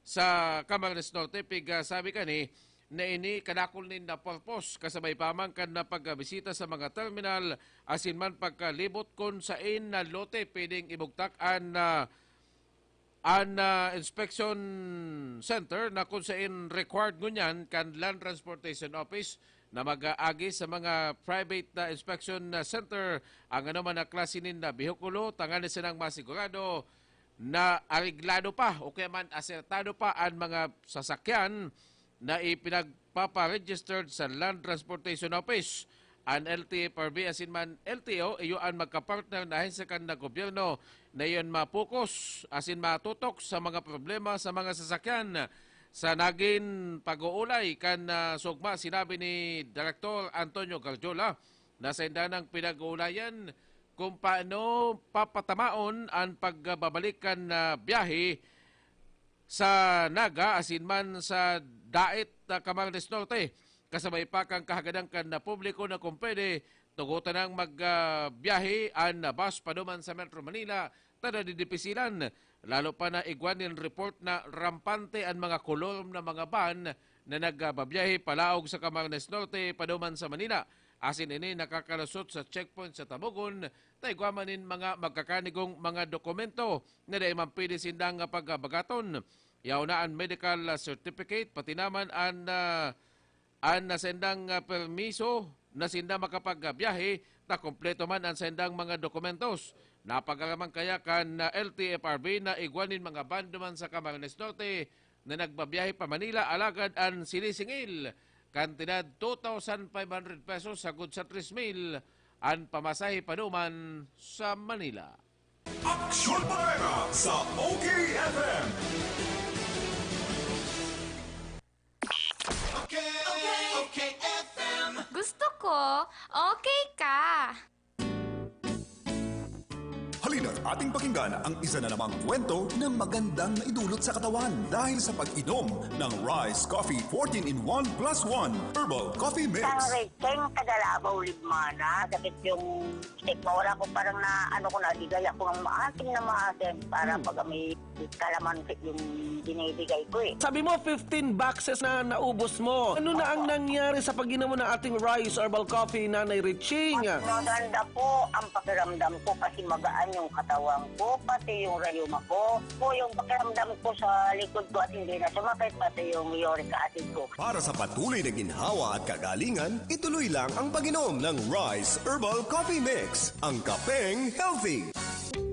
sa Camarines Norte, pig, ah, sabi kani na ini kadakul nin na purpose, kasabay pa man kan na pagbisita sa mga terminal, asin man pagkalibot kun saen na lote pwedeng ibugtak an, ah, an, ah, inspection center na kun saen required ngunyan kan Land Transportation Office na mag-aagi sa mga private na inspection, ah, center ang anoman na klase nin na behikulo, tanganing sanang masigurado na areglado pa o kaya man asertado pa an mga sasakyan na ipinagpapa-registered sa Land Transportation Office. An L T F R B asin man L T O, iyo an magkapartner na ahensya kan na gobyerno na iyon mapokus asin matutok sa mga problema sa mga sasakyan. Sa nagin pag-uulay kan, ah, sugma, sinabi ni Direktor Antonio Garjola na sainda nang pinag-uulayan kung paano papatamaon an pagbabalik kan, ah, biyahe sa Naga asin man sa Dait, ah, Camarines Norte. Kasabay pa kan kahagadan kan, ah, publiko na kung pwede, tugotan nang mag, ah, biyahe an, ah, bus paduman sa Metro Manila, tada didipisilan. Lalo pa na igwa nin report na rampante an mga kolor na mga van na nagbabiyahe palaog sa Camarines Norte paduman sa Manila. Asin ini nakakalusot sa checkpoint sa Tabogon, ta igwa man nin mga magkakanigong mga dokumento na dai man pwede sindang pagbagaton. Yaon na an medical certificate, pati naman an, ah, an sindang, ah, permiso na sinda makapagbiyahe, ta kompleto man an sindang mga dokumentos. Napag-araman kaya kan, ah, L T F R B na igwa nin mga van duman sa Camarines Norte na nagbabiyahe pa Manila, alagad an sinisingil, kantidad two thousand five hundred pesos sagkod sa tres mil an pamasahe paduman sa Manila. Aksyon Bareta sa O K F M. Okay, okay, okay, F M. Gusto ko, okay ka. Halina't ating pakinggan ang isa na namang kwento ng magandang naidulot sa katawan dahil sa pag-inom ng Rise Coffee fourteen in one plus one Herbal Coffee Mix. Ang Recheng, taga Labaw, Libmana. Sakit yung step mo. Wala ko, parang na, ano ko, nadigaya ko ng maasim na maasim para Hmm. pag may kalamansi yung binibigay ko eh. Sabi mo, fifteen boxes na naubos mo. Ano na ang Opo. nangyari sa pag-inom mo ng ating Rise Herbal Coffee, Nanay Riching? Mas maganda po ang pakiramdam ko kasi magaan yung katawan ko, pati yung rayuma ko. Po yung pakiramdam ko sa likod ko at hindi na sumakit, pati yung uric acid ko. Para sa patuloy na ginhawa at kagalingan, ituloy lang ang pag-inom ng Rise Herbal Coffee Mix, ang kapeng healthy.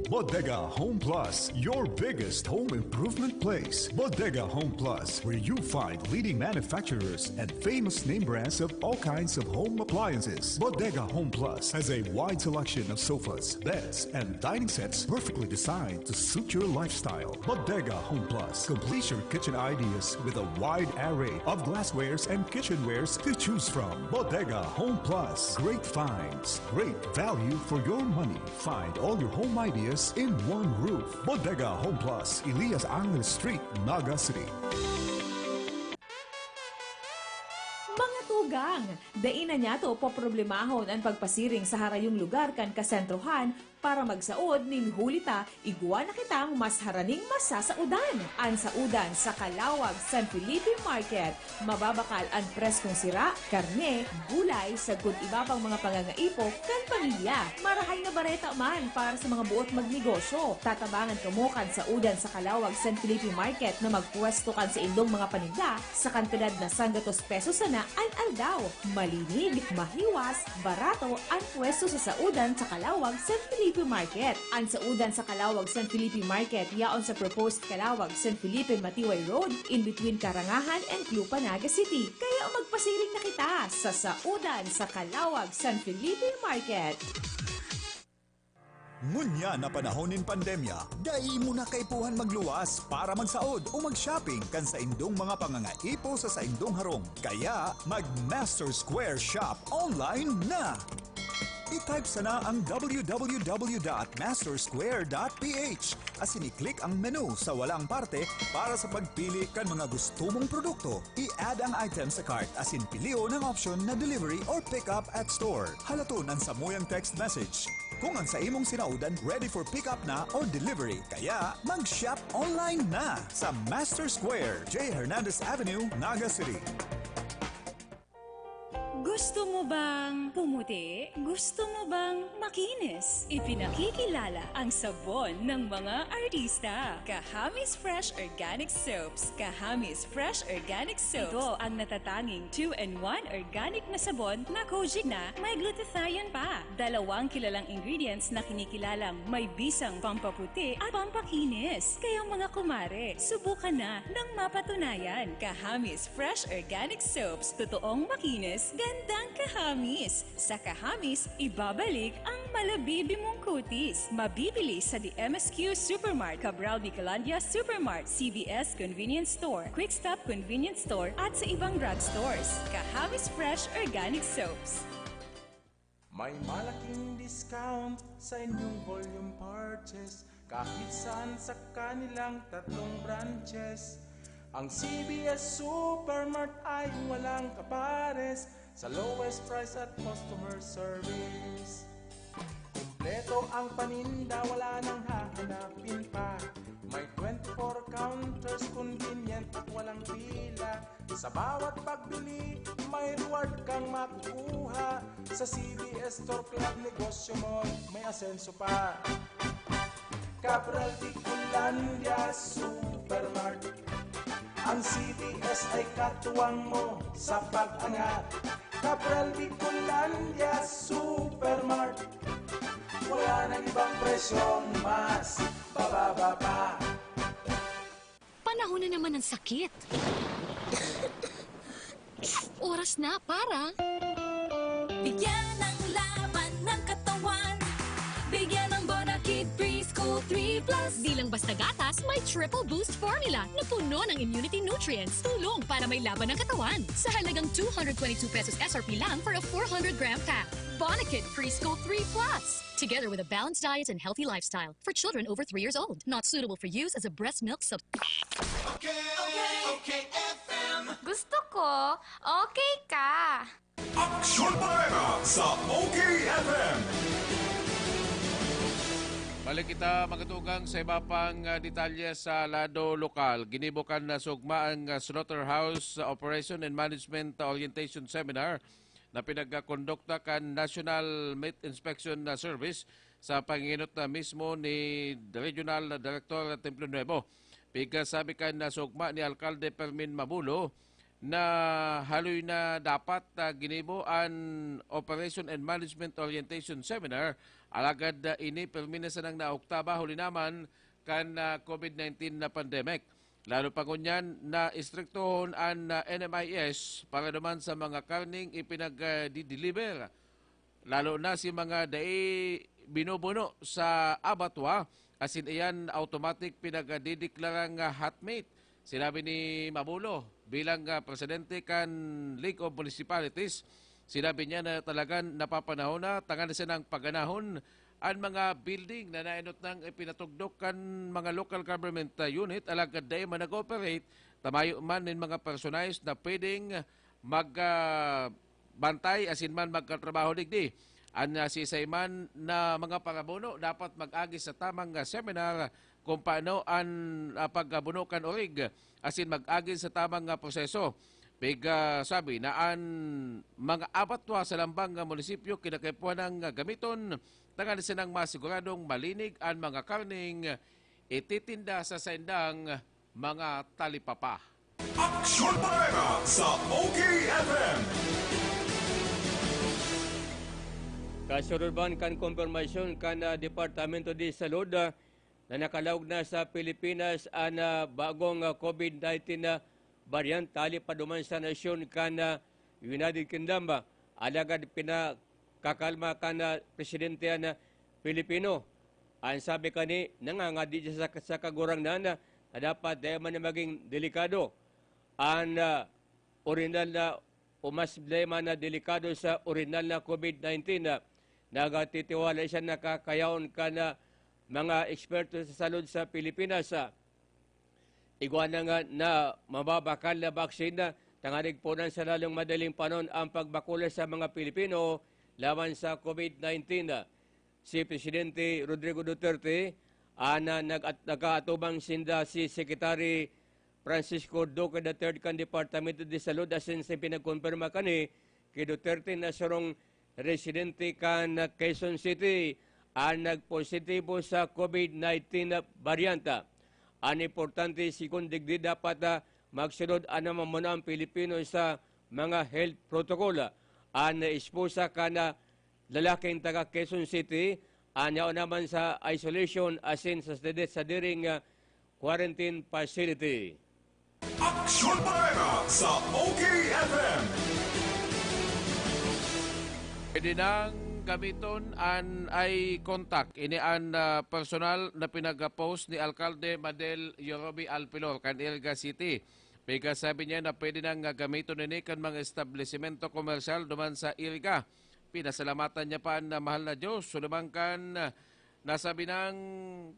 Bodega Home Plus, your biggest home improvement place. Bodega Home Plus, where you find leading manufacturers and famous name brands of all kinds of home appliances. Bodega Home Plus has a wide selection of sofas, beds, and dining sets perfectly designed to suit your lifestyle. Bodega Home Plus completes your kitchen ideas with a wide array of glasswares and kitchenwares to choose from. Bodega Home Plus, great finds, great value for your money. Find all your home ideas in one roof. Bodega Home Plus, Elias Angel Street, Naga City. Mga tugang, dai na niyato poproblemahon an pagpasiring sa harayong lugar kan kasentrohan para magsaod nin huli ta igwa na kitang mas haraning masasaodan. An saodan sa Calauag San Felipe Market. Mababakal an preskong sira, karne, gulay, sagkod iba pang mga pangangaipo kan pamilya. Marahay na bareta man para sa mga boot magnegosyo. Tatabangan kamo kan saodan sa Calauag San Felipe Market na magpwesto kan saindong mga paninda sa kantidad na sanggatos pesos sana an aldaw. Malinig, mahiwas, barato an pwesto sa saodan sa Calauag San Felipe Market. An saodan sa Calauag San Felipe Market yaon sa proposed Calauag San Felipe Matiway Road, in between Karangahan and Clupa, Naga City. Kaya magpasiring na kita sa saodan sa Calauag San Felipe Market. Ngunyan na panahon nin pandemya, dai mo na kaipuhan magluwas para magsaod o mag-shopping kan saindong mga pangangaipo sa saindong harong. Kaya, mag Master Square Shop online na! I-type sana ang w w w dot master square dot p h asin i-click ang menu sa walang parte para sa pagpili kan mga gusto mong produkto. I-add ang item sa cart asin pilion ang option na delivery or pick up at store. Halaton an samuyang text message. Kung ang sa imong sinaodan ready for pick-up na or delivery, kaya mag-shop online na sa Master Square, J Hernandez Avenue, Naga City. Gusto mo bang pumuti? Gusto mo bang makinis? Ipinakikilala ang sabon ng mga artista. Kahamis Fresh Organic Soaps. Kahamis Fresh Organic Soaps. Ito ang natatanging two-in-one organic na sabon na kojic na may glutathione pa. Dalawang kilalang ingredients na kinikilalang may bisang pampaputi at pampakinis. Kaya mga kumare, subukan na ng mapatunayan. Kahamis Fresh Organic Soaps. Totoong makinis, gandang kahamis. Sa kahamis, ibabalik ang malabibi mong kutis. Mabibili sa D M S Q Supermart, Cabral Bicolandia Supermart, C V S Convenience Store, Quick Stop Convenience Store, at sa ibang drugstores. Kahamis Fresh Organic Soaps. May malaking discount sa inyong volume purchase kahit saan sa kanilang tatlong branches. Ang C B S Supermart ay walang kapares sa lowest price at customer service. Kompleto ang paninda, wala nang hahanapin pa. May twenty-four counters, convenient at walang pila. Sa bawat pagbili, may reward kang makukuha. Sa C B S Store Club, negosyo mo, may asenso pa. Cabral Bicolandia Supermart. Ang C B S ay katuwang mo sa pag-angat. Cabral Bicolandia Supermart. Wala nang ibang presyong mas bababa pa. Panahon na naman ng sakit. Oras na para... Bigyan ng laban ng katawan. Bigyan ng Bonakid Preschool three plus. Di lang basta gatas, may triple boost formula na puno ng immunity nutrients. Tulong para may laban ng katawan. Sa halagang two hundred twenty-two pesos S R P lang for a four hundred gram pack. Bonakid Preschool three plus. Together with a balanced diet and healthy lifestyle for children over three years old. Not suitable for use as a breast milk substitute. Okay, okay, F M. Gusto ko, okay ka. Aksyon Bareta sa O K F M. Balik kita, mga tugang, sa iba pang ah, detalye sa lado lokal. Ginibo kan ah, sugma ang ah, Slaughterhouse Operation and Management Orientation Seminar na pinagkondukta kan National Meat Inspection ah, Service sa panginot na mismo ni Regional Director Templo Nuevo. Piga sabi kan ah, sugma ni Alkalde Fermin Mabulo, na haloy na dapat ah, ginibo an Operation and Management Orientation Seminar, alagad ah, ini permi na sanang naoktaba huli naman kan ah, COVID nineteen na pandemic. Lalo pa ngunyan na istriktohon an ah, N M I S para duman sa mga karning ipinagdideliver, lalo na si mga dai binubuno sa abattoir, asin iyan automatic pinagdideklarang ah, hot meat. Sinabi ni Mabulo, bilang ah, presidente kan League of Municipalities, sinabi niya na talagang napapanahon na tanganing sanang paganahon an mga building na naenot nang ipinatugdok kan mga local government ah, unit, alagad dai man nag-operate, ta mayo man nin mga personahes na pwedeng mag ah, bantay asin man magkatrabaho digdi. An ah, siisay man na mga parabuno dapat mag-agi sa tamang ah, seminar kung paano an ah, pagbuno kan orig asin mag-agi sa tamang ah, proseso. Piga sabi na an mga abattoir sa lambang nga munisipyo kinakaipuhan nang ah, gamiton tanganing sanang masiguradong malinig an mga karning ititinda sa saindang mga talipapa. Aksyon Bareta sa O K F M. Kasurban kan kumpirmasyon kan ah, Departamento de Salud ah, na nakalaog na sa Pilipinas an ah, bagong ah, COVID nineteen na variant hali pa duman sa nasyon kan ah, United Kingdom. Alagad pinakakalma kan ah, presidente an ah, Pilipino. An sabi kani, nangangadi siya sa, sa Kagurangnan na dapat dai man na maging delikado an ah, orihinal na o mas dai man na delikado sa orihinal na COVID nineteen. Nagatitiwala siya na kakayaon kan ah, mga eksperto sa salud sa Pilipinas. Igwa na nga na mababakal na baksin tanganing punan sa lalong madaling panahon ang pagbakula sa mga Pilipino laban sa COVID nineteen. si Presidente Rodrigo Duterte, an, ah, nag-, at-, nakaatubang sinda si Secretary Francisco Duque the third kan Departamento de Salud asin sa pinagkonpirma kani ki Duterte na sarong residente kan Quezon City an nagpositibo sa COVID nineteen na varianta. An importante, segun digdi, dapat, ah, magsunod an mga mamunang Pilipino sa mga health protocol. An esposa kan, ah, lalaking taga Quezon City, an yaon naman sa isolation asin sa sadi-, sadiring, ah, quarantine facility. Aksyon Bareta sa O K F M. Pwede nang gamiton an eye contact. Ini an, ah, personal na pinag-post ni Alkalde Madel Yorobi Alpilor kan Iriga City. Pigkasabi niya na pwede nang gamiton ini kan mga establisimento komersyal duman sa Iriga. Pinasalamatan niya pa an mahal na Diyos, suliman kan, ah, nasabi nang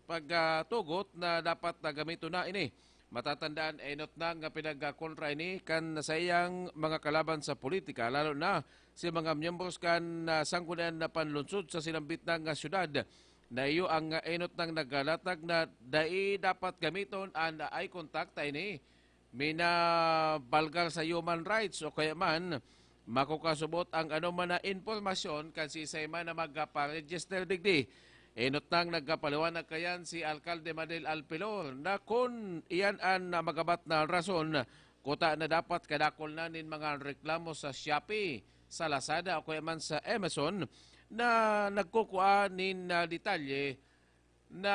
pagtugot na dapat na gamiton na ini. Matatandaan, enot na nga pinagkakontra ini kan saiyang mga kalaban sa politika, lalo na si mga miyembros kan, ah, Sanggunian na Panlunsod sa sinambit na nga syudad. Na iyo ang, ah, enot nang naghalatag na dai dapat gamiton an eye contact ta ini minabalgal sa human rights o kaya man makukasubot ang anoman na impormasyon kan siisay man na magparegister digdi. Enot nang nagkapaliwanag kayan si Alkalde Madel Alpilor na kun iyan an magabat na rason, kuta na dapat kadakul na nin mga reklamo sa Shopee, sa Lazada o kaya man sa Amazon na nagkukua nin, ah, detalye na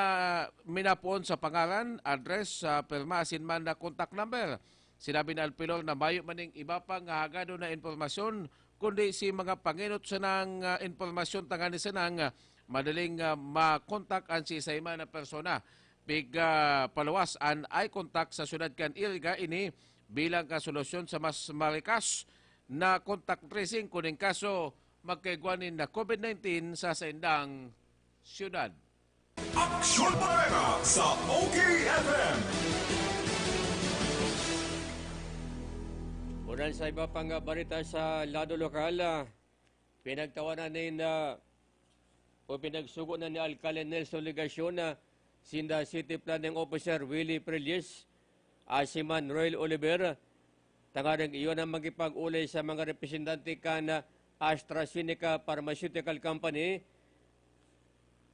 minapoon sa pangaran, address, sa pirma asin man na contact number. Sinabi ni Alpilor na mayo man ning iba pa nga hagadon na impormasyon, kundi si mga pangenot sanang, ah, impormasyon tangani sanang, ah, madaling, ah, makontak an siisay man na persona. Pig, ah, paluwas an eye contact sa syudad kan Iriga ini bilang kasolusyon sa mas marikas na contact tracing kun in kaso magkaigwa nin na COVID nineteen sa saindang syudad. Aksyon Bareta sa O K F M. Unan sa iba pang, ah, barita sa lado lokal, ah, pinagtawanan nin, ah, o pinagsugo na ni Alkalde Nelson Legacion na sinda City Planning Officer Willie Prelies, asin man Royal Oliver, tanganing iyon ang makipag-ulay sa mga representante kan AstraZeneca Pharmaceutical Company,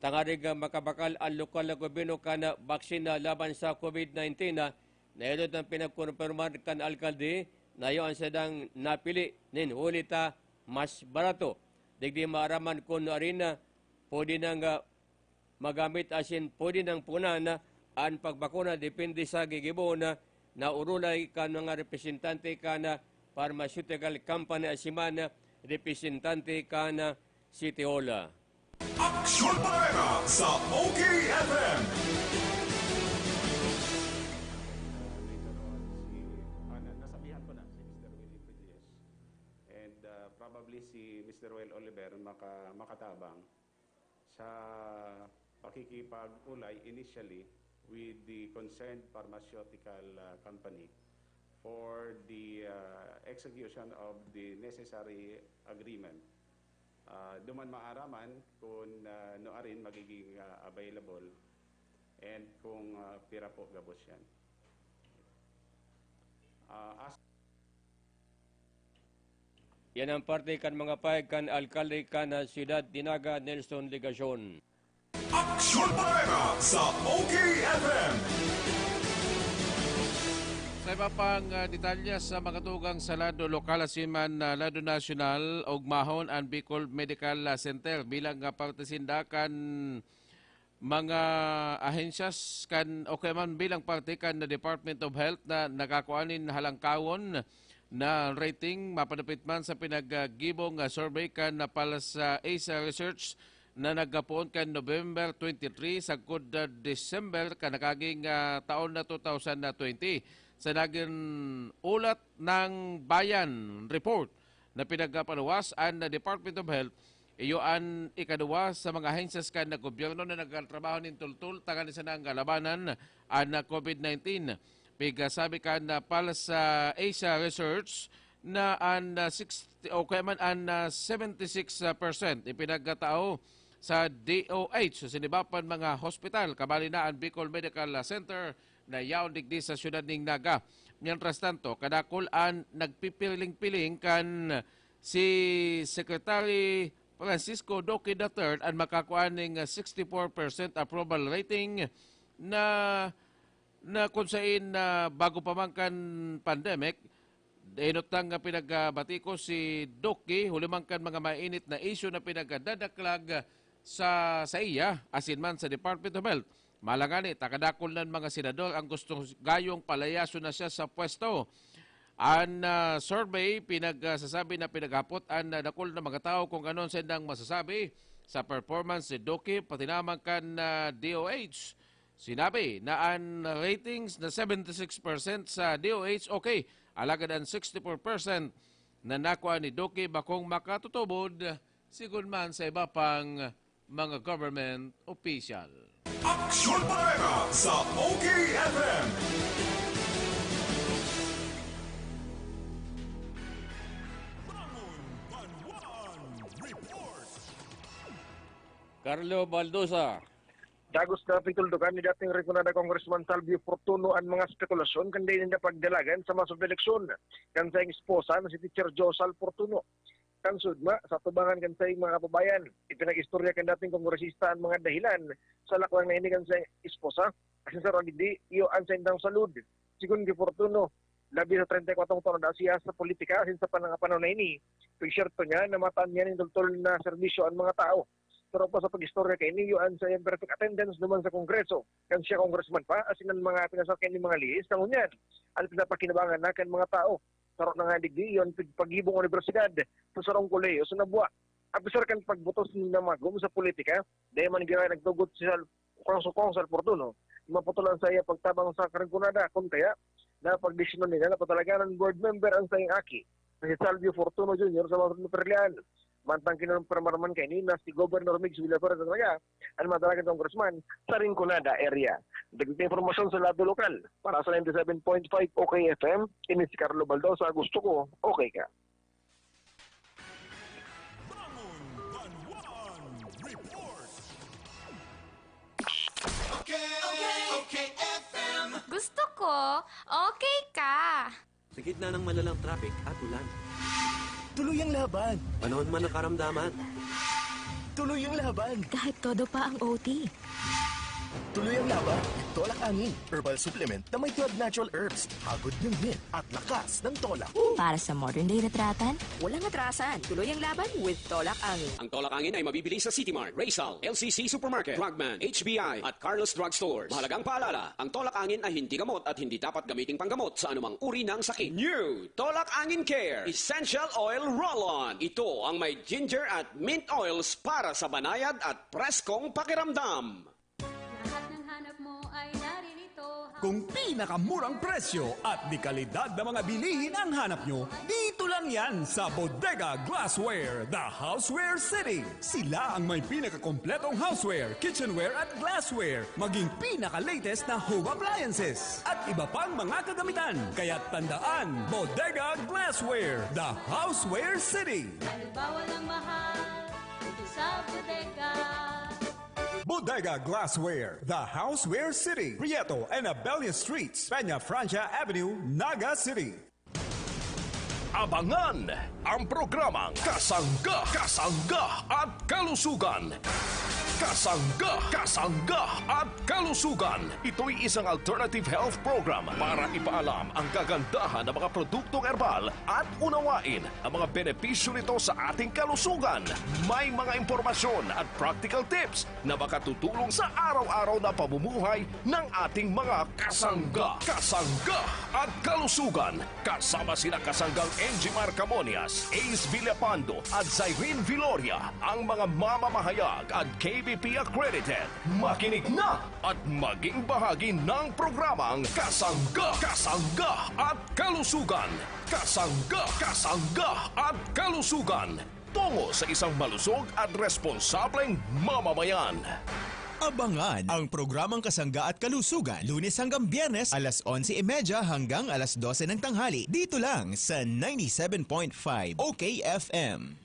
tanganing makabakal ang lokal na gobyerno kan baksin na laban sa COVID nineteen na nainot ang pinagkonpirmar kan alkalde na iyo ang sadang napili nin huli ta mas barato. Digdi maaraman kun nuarin na pwede nang, ah, magamit asin pwede nang punan an pagbakuna depende sa gigibo na naurulay kan mga representante kan pharmaceutical company asin man representante kan City Hall. Aksyon Bareta sa O K F M. Ah, later on, si, ah, na-, nasabihan ko na si Mister Willie Prediles. And, ah, probably si Mister Royal Oliver maka-, makatabang sa pakikipag-ulay initially with the concerned pharmaceutical, ah, company for the, ah, execution of the necessary agreement. Ah, duman maaraman kung, ah, nuarin magiging, ah, available and kung, ah, pira po gabos yan. Ah, as Yan ang parte kan mga pahayag kan alkalde kan, ah, Siyudad Dinaga, Nelson Legacion. Aksyon Bareta sa O K F M. Sa iba pang, ah, detalye sa makatugang sa lado lokal, asin man, ah, lado nasyonal, ogmahon an Bicol Medical, ah, Center bilang, ah, parte sinda kan mga ahensyas kan, o kaya man bilang parte kan Department of Health na nakakua nin halangkawon na rating, mapadapit man sa pinaggibong, ah, survey kan, ah, Pulse, ah, Asia Research na nagkapoon kan November twenty-three sagkod, ah, December kan nakaaging, ah, taon na two thousand twenty. Sa nagin Ulat ng Bayan report na pinagpaluwas an Department of Health, iyo an ikaduwa sa mga ahensyas kan gobyerno na nagtrabaho nin tultol tanganing sana labanan an COVID nineteen. Pigkasabi kan Pulse Asia Research na an, ah, sixty o kaya man an, ah, seventy-six percent ipinagkatao sa D O H, sa iba pang mga hospital, kabali na an Bicol Medical Center na yaon digdi sa siyudad nin Naga. Mientras tanto, kadakul an nagpipiling-piling kan si Secretary Francisco Duque the third an makakua ning sixty-four percent approval rating na, na kung sain na bago pa man kan pandemic, enot lang nga pinagbatikos si Duque, huli man kan mga mainit na isyu na pinagdadaklag sa, sa iya, asin man sa Department of Health. Malangani, takadakul nan mga senador ang gustong gayong palayason na siya sa pwesto. An, ah, survey pinagsasabi na pinaghapot an, ah, dakul na mga tawo kung ano an saindang masasabi sa performance ni Duque, pati naman kan, ah, D O H. Sinabi na an ratings na seventy-six percent sa D O H okay, alagad an sixty-four percent na nakua ni Duque bakong makatutubod, sigon man sa iba pang mga government official. Aksyon Bareta sa O K F M. Bangon Banwaan Report. Carlo Baldosa. Dagos na pituldukan ni dating Rinconada Congressman Salvio Fortuno an mga spekulasyon kan dai ninda pagdalagan sa masunod na eleksyon kan saiyang esposa na si Teacher Josal Fortuno. Kan sugma, sa atubangan kan saiyang mga kababayan, ipinag-istorya kan dating kongresista an mga dahilan sa lakwang na ini kan saiyang esposa. Asin sa rabi di, iyo an saindang salud. Sigon ki Fortuno, labi sa treinta y cuatro taon na siya sa politika asin sa panang panahon na ini, pigsyerto niya na mataan niya nin toltol na serbisyo an mga tawo. Pero pa sa pag-istorya kaini, iyo an saiyang perfect attendance duman sa Kongreso, kan siya congressman pa, asin an mga pinasakyan nin mga lihis na ngunyan, an pinapakinabangan na kan mga tawo. Saro na nga digdi, iyo an pig-, paghibong unibersidad sa sarong kolehiyo sa Nabua. Apisar kan pagbutos ni Namagom sa politika, dai man giraray nagtugot si Sal-, Kong-, Kong Sal Fortuno, maputol an saiya pagtabang sa Rinconada, kun kaya, napagdesisyonan niya na patalagan an board member an saiyang aki, na si Salvio Fortuno Junior sa mga Perlian. Mantang kinumpirma naman kaini na si Governor Migs Villafuerte talaga an madalagan congressman sa Rinconada area. Dagdag na impormasyon sa lado lokal. Para sa ninety-seven point five O K F M, ini si Carlo Baldosa. Gusto ko, okay ka. Bangon Banwaan Report. Okay, okay, okay, F M. Gusto ko, okay ka. Sa gitna ng malalang traffic at ulan. Tuloy ang laban. Panahon man ng karamdaman. Tuloy ang laban. Kahit todo pa ang O T. Tuloy ang laban with Tolak Angin. Herbal supplement na may twelve natural herbs. Hagod ng hit at lakas ng tolak. Para sa modern day retratan, walang atrasan. Tuloy ang laban with Tolak Angin. Ang Tolak Angin ay mabibili sa City Mart, Rizal, L C C Supermarket, Drugman, H B I, at Carlos Drug Stores. Mahalagang paalala, ang Tolak Angin ay hindi gamot at hindi dapat gamiting panggamot sa anumang uri ng sakit. New Tolak Angin Care Essential Oil Roll-On. Ito ang may ginger at mint oils para sa banayad at preskong pakiramdam. Lahat ng hanap mo ay naririto. Kung pinakamurang presyo at de kalidad na mga bilihin ang hanap nyo, dito lang yan sa Bodega Glassware, The Houseware City. Sila ang may pinakakompletong houseware, kitchenware at glassware, maging pinaka-latest na home appliances at iba pang mga kagamitan. Kaya tandaan, Bodega Glassware, The Houseware City. Halimbawa ng mahal sa bodega. Bodega Glassware, The Houseware City, Prieto and Abella Streets, Peña Francia Avenue, Naga City. Abangan ang programang Kasangga, Kasangga at Kalusugan. Kasangga, Kasangga at Kalusugan. Ito'y isang alternative health program para ipaalam ang kagandahan ng mga produktong herbal at unawain ang mga benepisyo nito sa ating kalusugan. May mga impormasyon at practical tips na makatutulong sa araw-araw na pamumuhay ng ating mga kasangga, kasangga at kalusugan. Kasama sina kasanggang Enjimar Camonias, Ace Villapando at Zyrene Viloria, ang mga mamamahayag at K B P accredited. Makinig na at maging bahagi ng programang Kasangga, Kasangga at Kalusugan. Kasangga, Kasangga at Kalusugan. Tungo sa isang malusog at responsableng mamamayan. Abangan ang programang Kasangga at Kalusugan, Lunes hanggang Biyernes, alas onse y media hanggang alas dose ng tanghali, dito lang sa ninety-seven point five O K F M.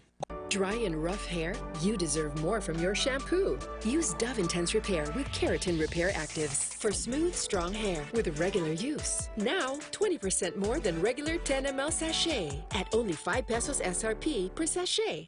Dry and rough hair? You deserve more from your shampoo. Use Dove Intense Repair with Keratin Repair Actives for smooth, strong hair with regular use. Now, twenty percent more than regular ten M L sachet at only five pesos S R P per sachet.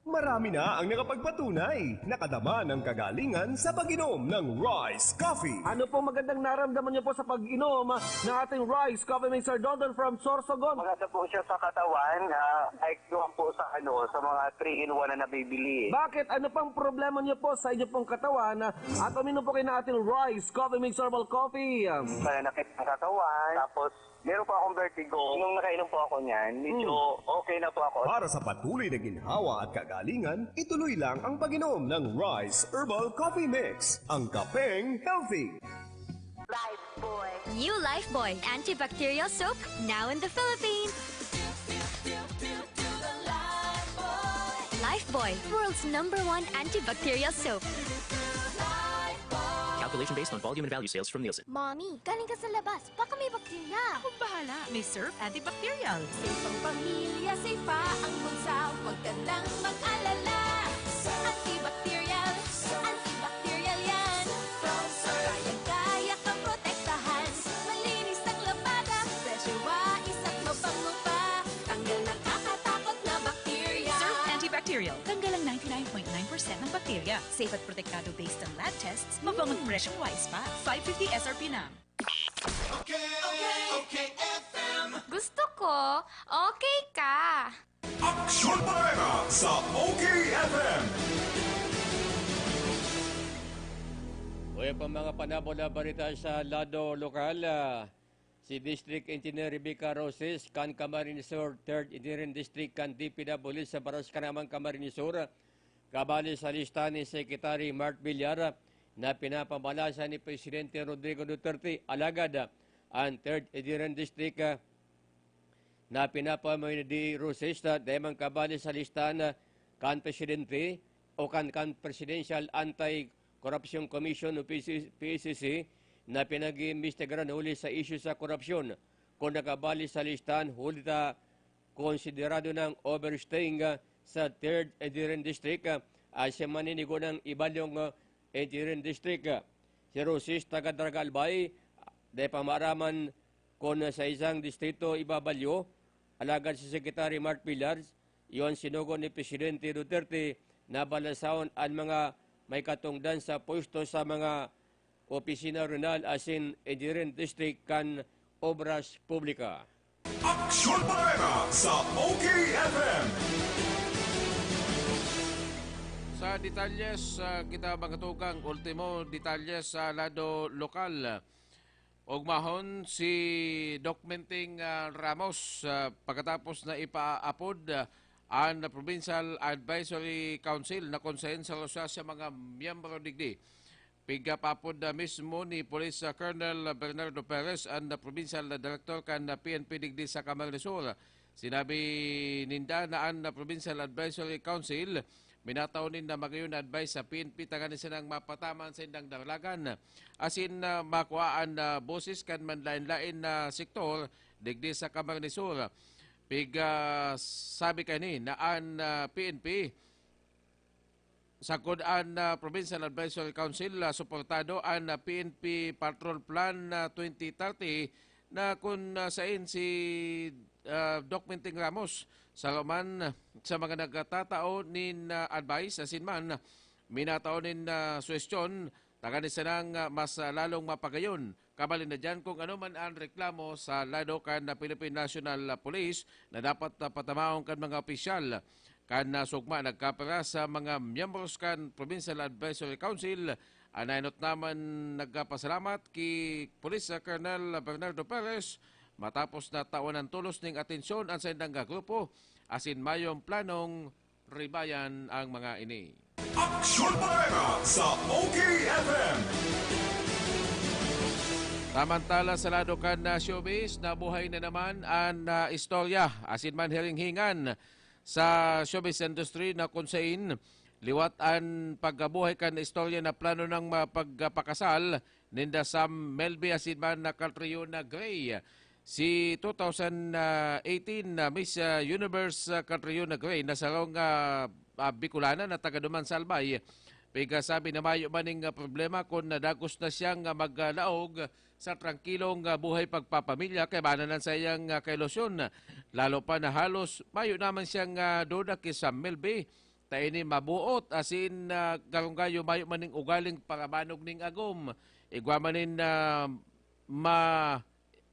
Marami na ang nakapagpatunay, nakadama ng kagalingan sa pag-inom ng Rice Coffee. Ano pong magandang naramdaman niyo po sa pag-inom ng ating Rice Coffee Mixer, Dondon from Sorsogon? Maganda po siya sa katawan, ah, like doon po sa ano, sa mga three-in-one na nabibili. Bakit? Ano pang problema niyo po sa inyo pong katawan at uminom po kayo ng ating Rice Coffee Mix Herbal Coffee? Pananakit ng katawan, tapos meron po akong vertigo. Nung nakainom po ako niyan, medyo okay na po ako. Para sa patuloy na ginhawa at kagalingan, ituloy lang ang pag-inom ng Rice Herbal Coffee Mix, ang kapeng healthy. Lifebuoy. New Lifebuoy antibacterial soap, now in the Philippines. Lifebuoy, world's number one antibacterial soap. Calculation based on volume and value sales from Nielsen. Mommy, galing ka sa labas. Baka may bakterya. Akong bahala. May Surf Antibacterial. Safe ang pamilya, safe pa ang bunso. Huwag ka nang mag-alala. Antibacterial, antibacterial yan. Kayang-kaya kang protektahan. Malinis ang labada. Fresh, isang mabango pa. Tanggal na kakatakot na bakterya. Surf Antibacterial. Tanggal ang ninety-nine point nine percent ng bakterya. Safe at protektado based on lab tests. Mabango, fresh, wise pa. Five fifty S R P na. Okay, okay, okay, F M. Gusto ko, okay ka. Aksyon Bareta sa O K F M. Uya pa mga panabol na balita sa lado lokal. Ah, si District Engineer Rebecca Roses kan Camarines Sur, Third Engineering District kan D P W sa Baras Kanaman, Camarines Sur, kabali sa lista ni Secretary Mart Villar na pinapamalasan ni Presidente Rodrigo Duterte. Alagad, ang Third Engineering District, ah, na pinapamay ni Roses na dai man kabali sa listahan kan presidente o kan, kan Presidential Anti-Corruption Commission o P C, P A C C na pinag-iimbestigaran huli sa isyu sa korupsyon. Kung nakabali sa listahan, huli ta konsiderado ng overstaying, ah, sa Third Engineering District, ah, at siya maninigo ng ibalyong, ah, Engineering District. Si Roses, taga Daraga Albay, dai pa maaraman kun sa isang distrito ibabalyo, alagad si Secretary Mart Villar, iyo an sinugo ni Presidente Duterte na balansaon an mga may katungdan sa pwesto sa mga opisina reyonal asin engineering district kan Obras Publika. Aksyon Bareta sa O K F M. Sa detalles, ah, kita mga tugang, ultimo detalles sa lado lokal. Ogmahon si Doc Minting, ah, Ramos, ah, pagkatapos na ipaapod, ah, an Provincial Advisory Council na konsehin sa Rosas sa mga miyembro digdi. Pigapapod na mismo ni Police, ah, Colonel Bernardo Perez an, ah, Provincial Director kan, ah, P N P digdi sa Camarines Sur. Sinabi ninda na an, ah, Provincial Advisory Council minatao ninda magayon na advice sa P N P tanganing sanang mapataman sa indang dalagan asin, ah, makua an, ah, boses kan manlaen-laen na sektor digdi sa Camarines Sur. Pig, ah, sabi kani na an, ah, P N P, sagkod an, ah, Provincial Advisory Council, ah, suportado an, ah, P N P Patrol Plan, ah, twenty thirty na kun, ah, sain si, ah, Doc Minting Ramos, saro man sa mga nagtatao nin, ah, advice asin man minatao nin, ah, suhestyon tanganing sanang, ah, mas, ah, lalong mapagayon. Kabalin na diyan kung ano man an reklamo sa lado kan, ah, Philippine National, ah, Police na dapat, ah, patamaon kan mga opisyal. Kan, ah, sugma nagkapira sa mga miyembros kan Provincial Advisory Council, an nainot naman nagkapasalamat ki Police Colonel Bernardo Perez matapos na tawan ng tulos ning atensyon an saindang grupo asin mayong planong ribayan ang mga ini. Aksyon Bareta sa O K F M. Samantala sa lado kan, ah, showbiz, nabuhay na naman an, ah, istorya asin man hiringhingan sa showbiz industry na kun sain liwat an pagkabuhay kan istorya na plano ng mapagpakasal ninda Sam Melby asin man na Catriona Gray. Si two thousand eighteen na Miss, ah, Universe, ah, Catriona Gray na sarong, ah, ah, Bicolana na taga duman sa Albay, pigkasabi na mayo man ning, ah, problema kun nadagos na siyang, ah, maglaog sa trangkilong, ah, buhay pagpapamilya kaiba na sa iyang, ah, kailusyon. Lalo pa na halos mayo naman siyang, ah, duda ki Sam Melby. Ta ini mabuot, asin, ah, garong-gayo mayo man ning ugaling parabanog ning agom. Igwa man nin, ah, ma-,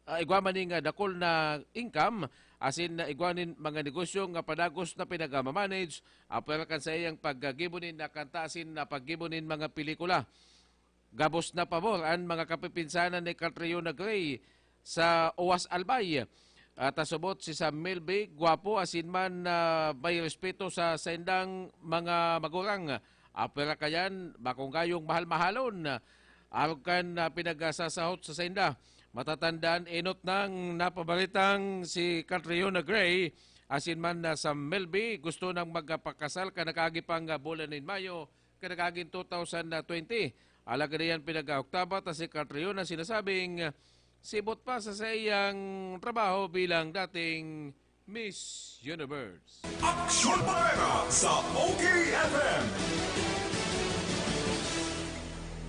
ah, igwa man nin, ah, dakul na income, asin, ah, igwa nin mga negosyo nga padagos na pinagmamanage, apwera kan saiyang paggibo nin, ah, kanta asin, ah, paggibo nin mga pelikula. Gabos na pabor an mga kapipinsanan ni Catriona Gray sa Owas Albay. At asubot si Sam Melby, gwapo asin man, ah, may respeto sa saindang mga magurang. Apwera kayan, bakong gayong mahal-mahalon. Arog kan, ah, pinagsasahot sa sainda. Matatandaan, enot nang napabaritang si Catriona Gray asin man na Sam Melby gusto nang magpakasal kan nakaagi pang, ah, bulan nin Mayo, kan nakaaging two thousand twenty. Alagad iyan pinag-aoktabat na si Catriona sinasabing sibot pa sa saiyang trabaho bilang dating Miss Universe. Aksyon Bareta sa O K F M.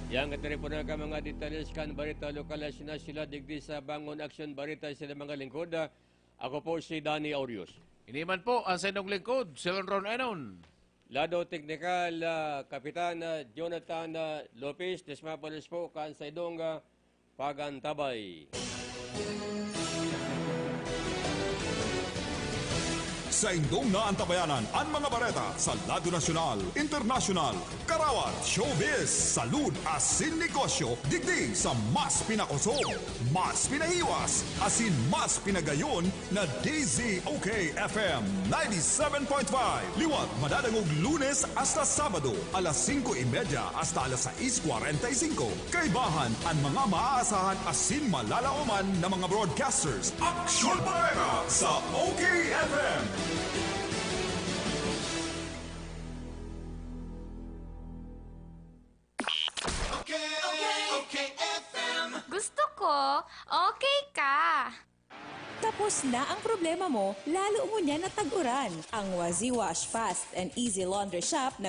Yang katiriponan ka mga detalles kan barita lokal na sinasila digdi sa Bangon Aksyon Bareta sa mga lingkod. Ako po si Danny Aurios. Ini man po ang sa inyong lingkod, si Ron Ron Enon. Lado teknikal, ah, Kapitan, ah, Jonathan, ah, Lopez, dismapalos po kan sa idong, ah, pagantabay. Sa indong naantabayanan an mga bareta sa lado nasyonal, internasyonal, karawat, showbiz, salud, asin negosyo, digdi sa mas pinakosog, mas pinahiwas, asin mas pinagayon na D Z O K F M ninety-seven point five. Liwat madadangog Lunes hasta Sabado, alas singko y media hasta alas sais kwarenta y singko. Kaibahan an mga maaasahan asin malalaoman na mga broadcasters. Aksyon Bareta sa O K F M. Okay, okay, okay, F M. Gusto ko, okay ka. Tapos na ang problema mo, lalo ngunyan na tag-uran. Ang Wazi Wash Fast and Easy Laundry Shop na